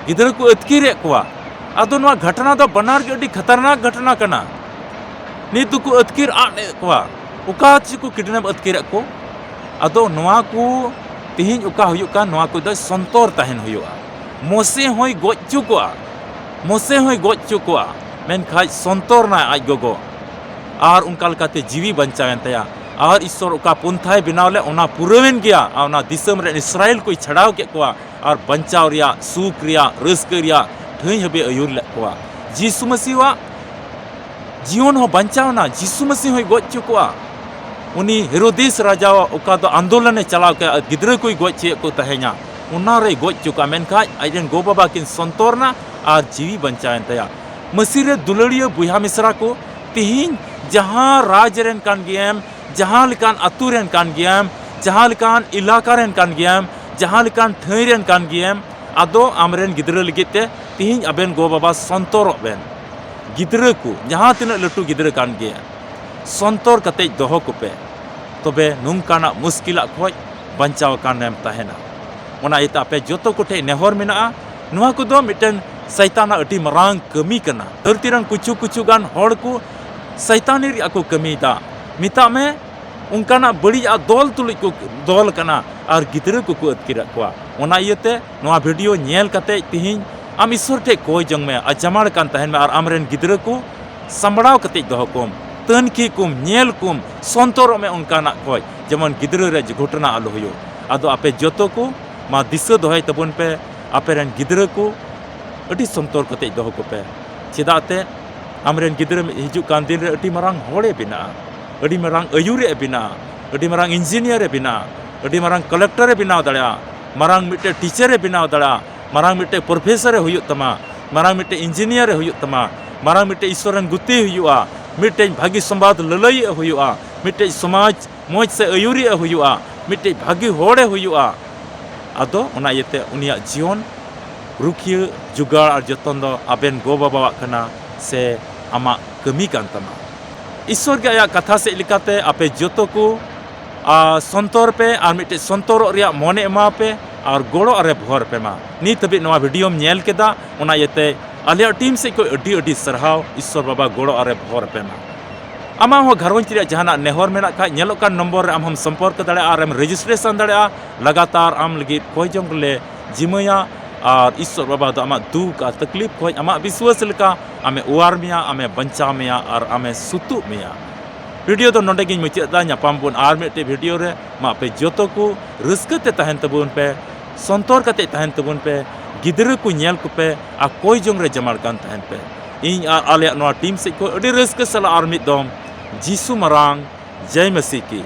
ᱜᱤᱫᱽᱨᱟᱹ ᱠᱚ ᱟᱹᱛᱠᱤᱨᱮᱫ ᱠᱚᱣᱟ᱾ ᱟᱫᱚ ᱱᱚᱣᱟ ᱜᱷᱚᱴᱚᱱᱟ ᱫᱚ ᱵᱟᱱᱟᱨ ᱜᱮ ᱟᱹᱰᱤ ᱠᱷᱟᱛᱟᱨᱱᱟᱠ ᱜᱷᱚᱴᱚᱱᱟ ᱠᱟᱱᱟ᱾ ᱱᱤᱛ ᱫᱚᱠᱚ ᱟᱹᱛᱠᱤᱨ ᱟᱫ ᱮᱫ ᱠᱚᱣᱟ᱾ ᱚᱠᱟ ᱪᱮᱫ ᱠᱚ ᱠᱤᱰᱱᱮᱯ ᱟᱹᱛᱠᱤᱨᱮᱫ ᱠᱚ? ᱟᱫᱚ ᱱᱚᱣᱟ ᱠᱚ ᱛᱮᱦᱮᱧ ᱚᱠᱟ ᱦᱩᱭᱩᱜ ᱠᱟᱱ, ᱱᱚᱣᱟ ᱠᱚᱫᱚ ᱥᱚᱱᱛᱚᱨ ᱛᱟᱦᱮᱱ ᱦᱩᱭᱩᱜᱼᱟ᱾ ᱢᱚᱥᱮ ᱦᱚᱸᱭ ᱜᱚᱡ ᱦᱚᱪᱚ ᱠᱚᱣᱟ, ᱢᱚᱥᱮ ᱦᱚᱸᱭ ᱜᱚᱡ ᱦᱚᱪᱚ ᱠᱚᱣᱟ, ᱢᱮᱱᱠᱷᱟᱡ ᱥᱚᱱᱛᱚᱨ ᱱᱟᱭ ᱟᱡ ᱜᱚᱜᱚ᱾ ᱟᱨ ᱚᱱᱠᱟ ᱞᱮᱠᱟᱛᱮ ᱡᱤᱣᱤ ᱵᱟᱧᱪᱟᱣᱮᱱ ᱛᱟᱭᱟ᱾ ᱟᱨ ᱤᱥᱥᱚᱨ ᱚᱠᱟ ᱯᱚᱱᱛᱷᱟᱭ ᱵᱮᱱᱟᱣ ᱞᱮᱫ, ᱚᱱᱟ ᱯᱩᱨᱟᱹᱣᱮᱱ ᱜᱮᱭᱟ᱾ ᱟᱨ ᱚᱱᱟ ᱫᱤᱥᱚᱢ ᱨᱮᱱ ᱤᱥᱨᱟᱭᱮᱞ ᱠᱚᱭ ᱪᱷᱟᱰᱟᱣ ᱠᱮᱫ ᱠᱚᱣᱟ᱾ ᱟᱨ ᱵᱟᱧᱪᱟᱣ ᱨᱮᱭᱟᱜ, ᱥᱩᱠ ᱨᱮᱭᱟᱜ, ᱨᱟᱹᱥᱠᱟᱹ ᱨᱮᱭᱟᱜ ᱴᱷᱟᱹᱭ ᱦᱟᱹᱵᱤᱡ ᱟᱹᱭᱩᱨ ᱞᱮᱫ ᱠᱚᱣᱟ᱾ ᱡᱤᱥᱩ ᱢᱟᱹᱥᱤᱦᱟᱜ ᱡᱤᱭᱚᱱ ᱦᱚᱸ ᱵᱟᱧᱪᱟᱣ ᱮᱱᱟ, ᱡᱤᱥᱩ ᱢᱟᱹᱥᱤ ᱦᱚᱸᱭ ᱜᱚᱡ ᱦᱚᱪᱚ ᱠᱚᱣᱟ᱾ ᱩᱱᱤ ᱦᱮᱨᱳᱫᱮᱥ ᱨᱟᱡᱟᱣᱟᱜ ᱚᱠᱟ ᱫᱚ ᱟᱱᱫᱳᱞᱚᱱᱮ ᱪᱟᱞᱟᱣ ᱠᱮᱫᱟ, ᱜᱤᱫᱽᱨᱟᱹ ᱠᱚᱭ ᱜᱚᱡ ᱦᱚᱪᱚᱭᱮᱫ ᱠᱚ ᱛᱟᱦᱮᱸᱧᱟ, ᱚᱱᱟ ᱨᱮᱭ ᱜᱚᱡ ᱦᱚᱪᱚ ᱠᱚᱣᱟ᱾ ᱢᱮᱱᱠᱷᱟᱡ ᱟᱡ ᱨᱮᱱ ᱜᱚ ᱵᱟᱵᱟ ᱠᱤᱱ ᱥᱚᱱᱛᱚᱨ ᱮᱱᱟ ᱟᱨ ᱡᱤᱣᱤ ᱵᱟᱧᱪᱟᱣ ᱮᱱ ᱛᱟᱭᱟ᱾ ᱢᱟᱹᱥᱤ ᱨᱮ ᱫᱩᱞᱟᱹᱲᱤᱭᱟᱹ ᱵᱚᱭᱦᱟ ᱢᱤᱥᱨᱟ ᱠᱚ, ᱛᱤᱦᱤᱧ ᱡᱟᱦᱟᱸ ᱨᱟᱡᱽ ᱨᱮᱱ ᱠᱟᱱ ᱜᱮᱭᱟᱢ, ᱡᱟᱦᱟᱸ ᱞᱮᱠᱟᱱ ᱟᱹᱛᱩ ᱨᱮᱱ ᱠᱟᱱ ᱜᱮᱭᱟᱢ, ᱡᱟᱦᱟᱸ ᱞᱮᱠᱟᱱ ᱮᱞᱟᱠᱟ ᱨᱮᱱ ᱠᱟᱱ ᱜᱮᱭᱟᱢ, ᱡᱟᱦᱟᱸ ᱞᱮᱠᱟᱱ ᱴᱷᱟᱹᱭ ᱨᱮᱱ ᱠᱟᱱ ᱜᱮᱭᱟᱢ, ᱟᱫᱚ ᱟᱢᱨᱮᱱ ᱜᱤᱫᱽᱨᱟᱹ ᱞᱟᱹᱜᱤᱫ ᱛᱮ ᱛᱤᱦᱤᱧ ᱟᱵᱮᱱ ᱜᱚ ᱵᱟᱵᱟ ᱥᱚᱱᱛᱚᱨᱚᱜ ᱵᱮᱱ᱾ ᱜᱤᱫᱽᱨᱟᱹ ᱠᱚ, ᱡᱟᱦᱟᱸ ᱛᱤᱱᱟᱹᱜ ᱞᱟᱹᱴᱩ ᱜᱤᱫᱽᱨᱟᱹ ᱠᱟᱱ ᱜᱮ, ᱥᱚᱱᱛᱚᱨ ᱠᱟᱛᱮᱡ ᱫᱚᱦᱚ ᱠᱚᱯᱮ, ᱛᱚᱵᱮ ᱱᱚᱝᱠᱟᱱᱟᱜ ᱢᱩᱥᱠᱤᱞᱟᱜ ᱠᱷᱚᱡ ᱵᱟᱧᱪᱟᱣ ᱟᱠᱟᱱᱮᱢ ᱛᱟᱦᱮᱱᱟ᱾ ᱚᱱᱟ ᱤᱭᱟᱹᱛᱮ ᱟᱯᱮ ᱡᱚᱛᱚ ᱠᱚᱴᱷᱮᱡ ᱱᱮᱦᱚᱨ ᱢᱮᱱᱟᱜᱼᱟ, ᱱᱚᱣᱟ ᱠᱚᱫᱚ ᱢᱤᱫᱴᱮᱱ ᱥᱟᱭᱛᱟᱱᱟᱜ ᱟᱹᱰᱤ ᱢᱟᱨᱟᱝ ᱠᱟᱹᱢᱤ ᱠᱟᱱᱟ᱾ ᱫᱷᱟᱹᱨᱛᱤ ᱨᱮᱱ ᱠᱩᱪᱷᱩ ᱠᱩᱪᱷᱩ ᱜᱟᱱ ᱦᱚᱲ ᱠᱚ ᱥᱟᱭᱛᱟᱱᱤ ᱨᱮᱭᱟᱜ ᱠᱚ ᱠᱟᱹᱢᱤᱭᱮᱫᱟ᱾ ᱢᱮᱛᱟᱜ ᱢᱮ, ᱚᱱᱠᱟᱱᱟᱜ ᱵᱟᱹᱲᱤᱡ ᱟᱜ ᱫᱚᱞ ᱛᱩᱞᱩᱡ ᱠᱚ ᱫᱚᱞ ᱠᱟᱱᱟ ᱟᱨ ᱜᱤᱫᱽᱨᱟᱹ ᱠᱚᱠᱚ ᱟᱹᱛᱠᱤᱨᱮᱫ ᱠᱚᱣᱟ᱾ ᱚᱱᱟ ᱤᱭᱟᱹᱛᱮ ᱱᱚᱣᱟ ᱵᱷᱤᱰᱤᱭᱳ ᱧᱮᱞ ᱠᱟᱛᱮᱡ ᱛᱤᱦᱤᱧ ᱟᱢ ᱤᱥᱥᱚᱨ ᱴᱷᱮᱡ ᱠᱚᱭ ᱡᱚᱝ ᱢᱮ ᱟᱨ ᱡᱟᱢᱟᱲ ᱠᱟᱱ ᱛᱟᱦᱮᱱ ᱢᱮ ᱟᱨ ᱟᱢᱨᱮᱱ ᱜᱤᱫᱽᱨᱟᱹ ᱠᱚ ᱥᱟᱢᱵᱲᱟᱣ ᱠᱟᱛᱮᱡ ᱫᱚᱦᱚ ᱠᱚᱢ, ᱛᱟᱹᱱᱠᱷᱤ ᱠᱚᱢ, ᱧᱮᱞ ᱠᱚᱢ, ᱥᱚᱱᱛᱚᱨᱚᱜ ᱢᱮ ᱚᱱᱠᱟᱱᱟᱜ ᱠᱷᱚᱡ, ᱡᱮᱢᱚᱱ ᱜᱤᱫᱽᱨᱟᱹ ᱨᱮ ᱜᱷᱚᱴᱚᱱᱟ ᱟᱞᱚ ᱦᱩᱭᱩᱜ᱾ ᱟᱫᱚ ᱟᱯᱮ ᱡᱚᱛᱚ ᱠᱚ ᱢᱟ ᱫᱤᱥᱟᱹ ᱫᱚᱦᱚᱭ ᱛᱟᱵᱚᱱ ᱯᱮ, ᱟᱯᱮᱨᱮᱱ ᱜᱤᱫᱽᱨᱟᱹ ᱠᱚ ᱟᱹᱰᱤ ᱥᱚᱱᱛᱚᱨ ᱠᱟᱛᱮᱡ ᱫᱚᱦᱚ ᱠᱚᱯᱮ᱾ ᱪᱮᱫᱟᱜ ᱛᱮ ᱟᱢᱨᱮᱱ ᱜᱤᱫᱽᱨᱟᱹ ᱢᱤᱫ ᱦᱤᱡᱩᱜ ᱠᱟᱱ ᱫᱤᱱ ᱨᱮ ᱟᱹᱰᱤ ᱢᱟᱨᱟᱝ ᱦᱚᱲᱮ ᱵᱮᱱᱟᱜᱼᱟ, ᱟᱹᱰᱤ ᱢᱟᱨᱟᱝ ᱟᱹᱭᱩᱨᱤᱡ ᱮ ᱵᱮᱱᱟᱜᱼᱟ, ᱟᱹᱰᱤ ᱢᱟᱨᱟᱝ ᱤᱧᱡᱤᱱᱤᱭᱟᱨ ᱮ ᱵᱮᱱᱟᱜᱼᱟ, ᱟᱹᱰᱤ ᱢᱟᱨᱟᱝ ᱠᱚᱞᱮᱠᱴᱚᱨ ᱮ ᱵᱮᱱᱟᱣ ᱫᱟᱲᱮᱭᱟᱜᱼᱟ, ᱢᱟᱨᱟᱝ ᱢᱤᱫᱴᱮᱡ ᱴᱤᱪᱟᱨ ᱮ ᱵᱮᱱᱟᱣ ᱫᱟᱲᱮᱭᱟᱜᱼᱟ, ᱢᱟᱨᱟᱝ ᱢᱤᱫᱴᱮᱡ ᱯᱨᱚᱯᱷᱮᱥᱚᱨ ᱮ ᱦᱩᱭᱩᱜ ᱛᱟᱢᱟ, ᱢᱟᱨᱟᱝ ᱢᱤᱫᱴᱮᱡ ᱤᱧᱡᱤᱱᱤᱭᱟᱨ ᱮ ᱦᱩᱭᱩᱜ ᱛᱟᱢᱟ, ᱢᱟᱨᱟᱝ ᱢᱤᱫᱴᱮᱡ ᱤᱥᱥᱚᱨ ᱨᱮᱱ ᱜᱩᱛᱤ ᱦᱩᱭᱩᱜᱼᱟ, ᱢᱤᱫᱴᱮᱡ ᱵᱷᱟᱹᱜᱤ ᱥᱚᱢᱵᱟᱫ ᱞᱟᱹᱞᱟᱹᱭᱤᱡ ᱮ ᱦᱩᱭᱩᱜᱼᱟ, ᱢᱤᱫᱴᱮᱡ ᱥᱚᱢᱟᱡᱽ ᱢᱚᱡᱽ ᱥᱮ ᱟᱹᱭᱩᱨᱤᱡ ᱮ ᱦᱩᱭᱩᱜᱼᱟ, ᱢᱤᱫᱴᱮᱡ ᱵᱷᱟᱹᱜᱤ ᱦᱚᱲ ᱮ ᱦᱩᱭᱩᱜᱼᱟ᱾ ᱟᱫᱚ ᱚᱱᱟ ᱤᱭᱟᱹᱛᱮ ᱩᱱᱤᱭᱟᱜ ᱡᱤᱭᱚᱱ ᱨᱩᱠᱷᱤᱭᱟᱹ, ᱡᱚᱜᱟᱲ ᱟᱨ ᱡᱚᱛᱚᱱ ᱫᱚ ᱟᱵᱮᱱ ᱜᱚ ᱵᱟᱵᱟᱣᱟᱜ ᱠᱟᱱᱟ ᱥᱮ ᱟᱢᱟᱜ ᱠᱟᱹᱢᱤ ᱠᱟᱱ ᱛᱟᱢᱟ᱾ ᱤᱥᱥᱚᱨ ᱜᱮ ᱟᱭᱟᱜ ᱠᱟᱛᱷᱟ ᱥᱮᱫ ᱞᱮᱠᱟᱛᱮ ᱟᱯᱮ ᱡᱚᱛᱚ ᱠᱚ, ᱟ, ᱥᱚᱱᱛᱚᱨ ᱯᱮ ᱟᱨ ᱢᱤᱫᱴᱮᱡ ᱥᱚᱱᱛᱚᱨᱚᱜ ᱨᱮᱭᱟᱜ ᱢᱚᱱᱮ ᱮᱢᱟ ᱯᱮ ᱟᱨ ᱜᱚᱲᱚ ᱟᱨᱮ ᱵᱷᱚᱨ ᱯᱮ ᱢᱟ᱾ ᱱᱤᱛ ᱦᱟᱹᱵᱤᱡ ᱱᱚᱣᱟ ᱵᱷᱤᱰᱤᱭᱳᱢ ᱧᱮᱞ ᱠᱮᱫᱟ, ᱚᱱᱟ ᱤᱭᱟᱹᱛᱮ ᱟᱞᱮᱭᱟᱜ ᱴᱤᱢ ᱥᱮᱫ ᱠᱷᱚᱱ ᱟᱹᱰᱤ ᱟᱹᱰᱤ ᱥᱟᱨᱦᱟᱣ᱾ ᱤᱥᱥᱚᱨ ᱵᱟᱵᱟ ᱜᱚᱲᱚ ᱟᱨᱮ ᱵᱷᱚᱨ ᱯᱮ ᱢᱟ᱾ ᱟᱢᱟᱜ ᱦᱚᱸ ᱜᱷᱟᱨᱚᱸᱡᱽ ᱨᱮᱭᱟᱜ ᱡᱟᱦᱟᱱᱟᱜ ᱱᱮᱦᱚᱨ ᱢᱮᱱᱟᱜ ᱠᱷᱟᱡ, ᱧᱮᱞᱚᱜ ᱠᱟᱱ ᱱᱚᱢᱵᱚᱨ ᱨᱮ ᱟᱢ ᱦᱚᱸᱢ ᱥᱚᱢᱯᱚᱨᱠ ᱫᱟᱲᱮᱭᱟᱜᱼᱟ ᱟᱨᱮᱢ ᱨᱮᱡᱤᱥᱴᱨᱮᱥᱚᱱ ᱫᱟᱲᱮᱭᱟᱜᱼᱟ᱾ ᱞᱟᱜᱟᱛᱟᱨ ᱟᱢ ᱞᱟᱹᱜᱤᱫ ᱠᱚᱭ ᱡᱚᱝ ᱨᱮᱞᱮ ᱡᱤᱢᱟᱹᱭᱟ᱾ ᱟᱨ ᱤᱥᱥᱚᱨ ᱵᱟᱵᱟ ᱫᱚ ᱟᱢᱟᱜ ᱫᱩᱠ ᱟᱨ ᱛᱟᱠᱞᱤᱯ ᱠᱷᱚᱡ ᱟᱢᱟᱜ ᱵᱤᱥᱣᱟᱹᱥ ᱞᱮᱠᱟ ᱟᱢᱮ ᱚᱣᱟᱨ ᱢᱮᱭᱟ, ᱟᱢᱮ ᱵᱟᱧᱪᱟᱣ ᱢᱮᱭᱟ ᱟᱨ ᱟᱢᱮ ᱥᱩᱛᱩᱜ ᱢᱮᱭᱟ᱾ ᱵᱷᱤᱰᱤᱭᱳ ᱫᱚ ᱱᱚᱰᱮ ᱜᱤᱧ ᱢᱩᱪᱟᱹᱫ ᱮᱫᱟ᱾ ᱧᱟᱯᱟᱢ ᱵᱚᱱ ᱟᱨ ᱢᱤᱫᱴᱮᱡ ᱵᱷᱤᱰᱤᱭᱳ ᱨᱮ᱾ ᱢᱟ ᱟᱯᱮ ᱡᱚᱛᱚ ᱠᱚ ᱨᱟᱹᱥᱠᱟᱹ ᱛᱮ ᱛᱟᱦᱮᱱ ᱛᱟᱵᱚᱱ ᱯᱮ, ᱥᱚᱱᱛᱚᱨ ᱠᱟᱛᱮ ᱛᱟᱦᱮᱱ ᱛᱟᱵᱚᱱ ᱯᱮ, ᱜᱤᱫᱽᱨᱟᱹ ᱠᱚ ᱧᱮᱞ ᱠᱚᱯᱮ ᱟᱨ ᱠᱚᱭ ᱡᱚᱝ ᱨᱮ ᱡᱟᱢᱟᱲ ᱠᱟᱱ ᱛᱟᱦᱮᱱ ᱯᱮ᱾ ᱤᱧ ᱟᱨ ᱟᱞᱮᱭᱟᱜ ᱱᱚᱣᱟ ᱴᱤᱢ ᱥᱮᱫ ᱠᱷᱚᱱ ᱟᱹᱰᱤ ᱨᱟᱹᱥᱠᱟᱹ ᱥᱟᱞᱟᱜ ᱟᱨ ᱢᱤᱫ ᱫᱚᱢ ᱡᱤᱥᱩ ᱢᱟᱨᱟᱝ ᱡᱟᱭ ᱢᱟᱹᱥᱤ ᱠᱤ᱾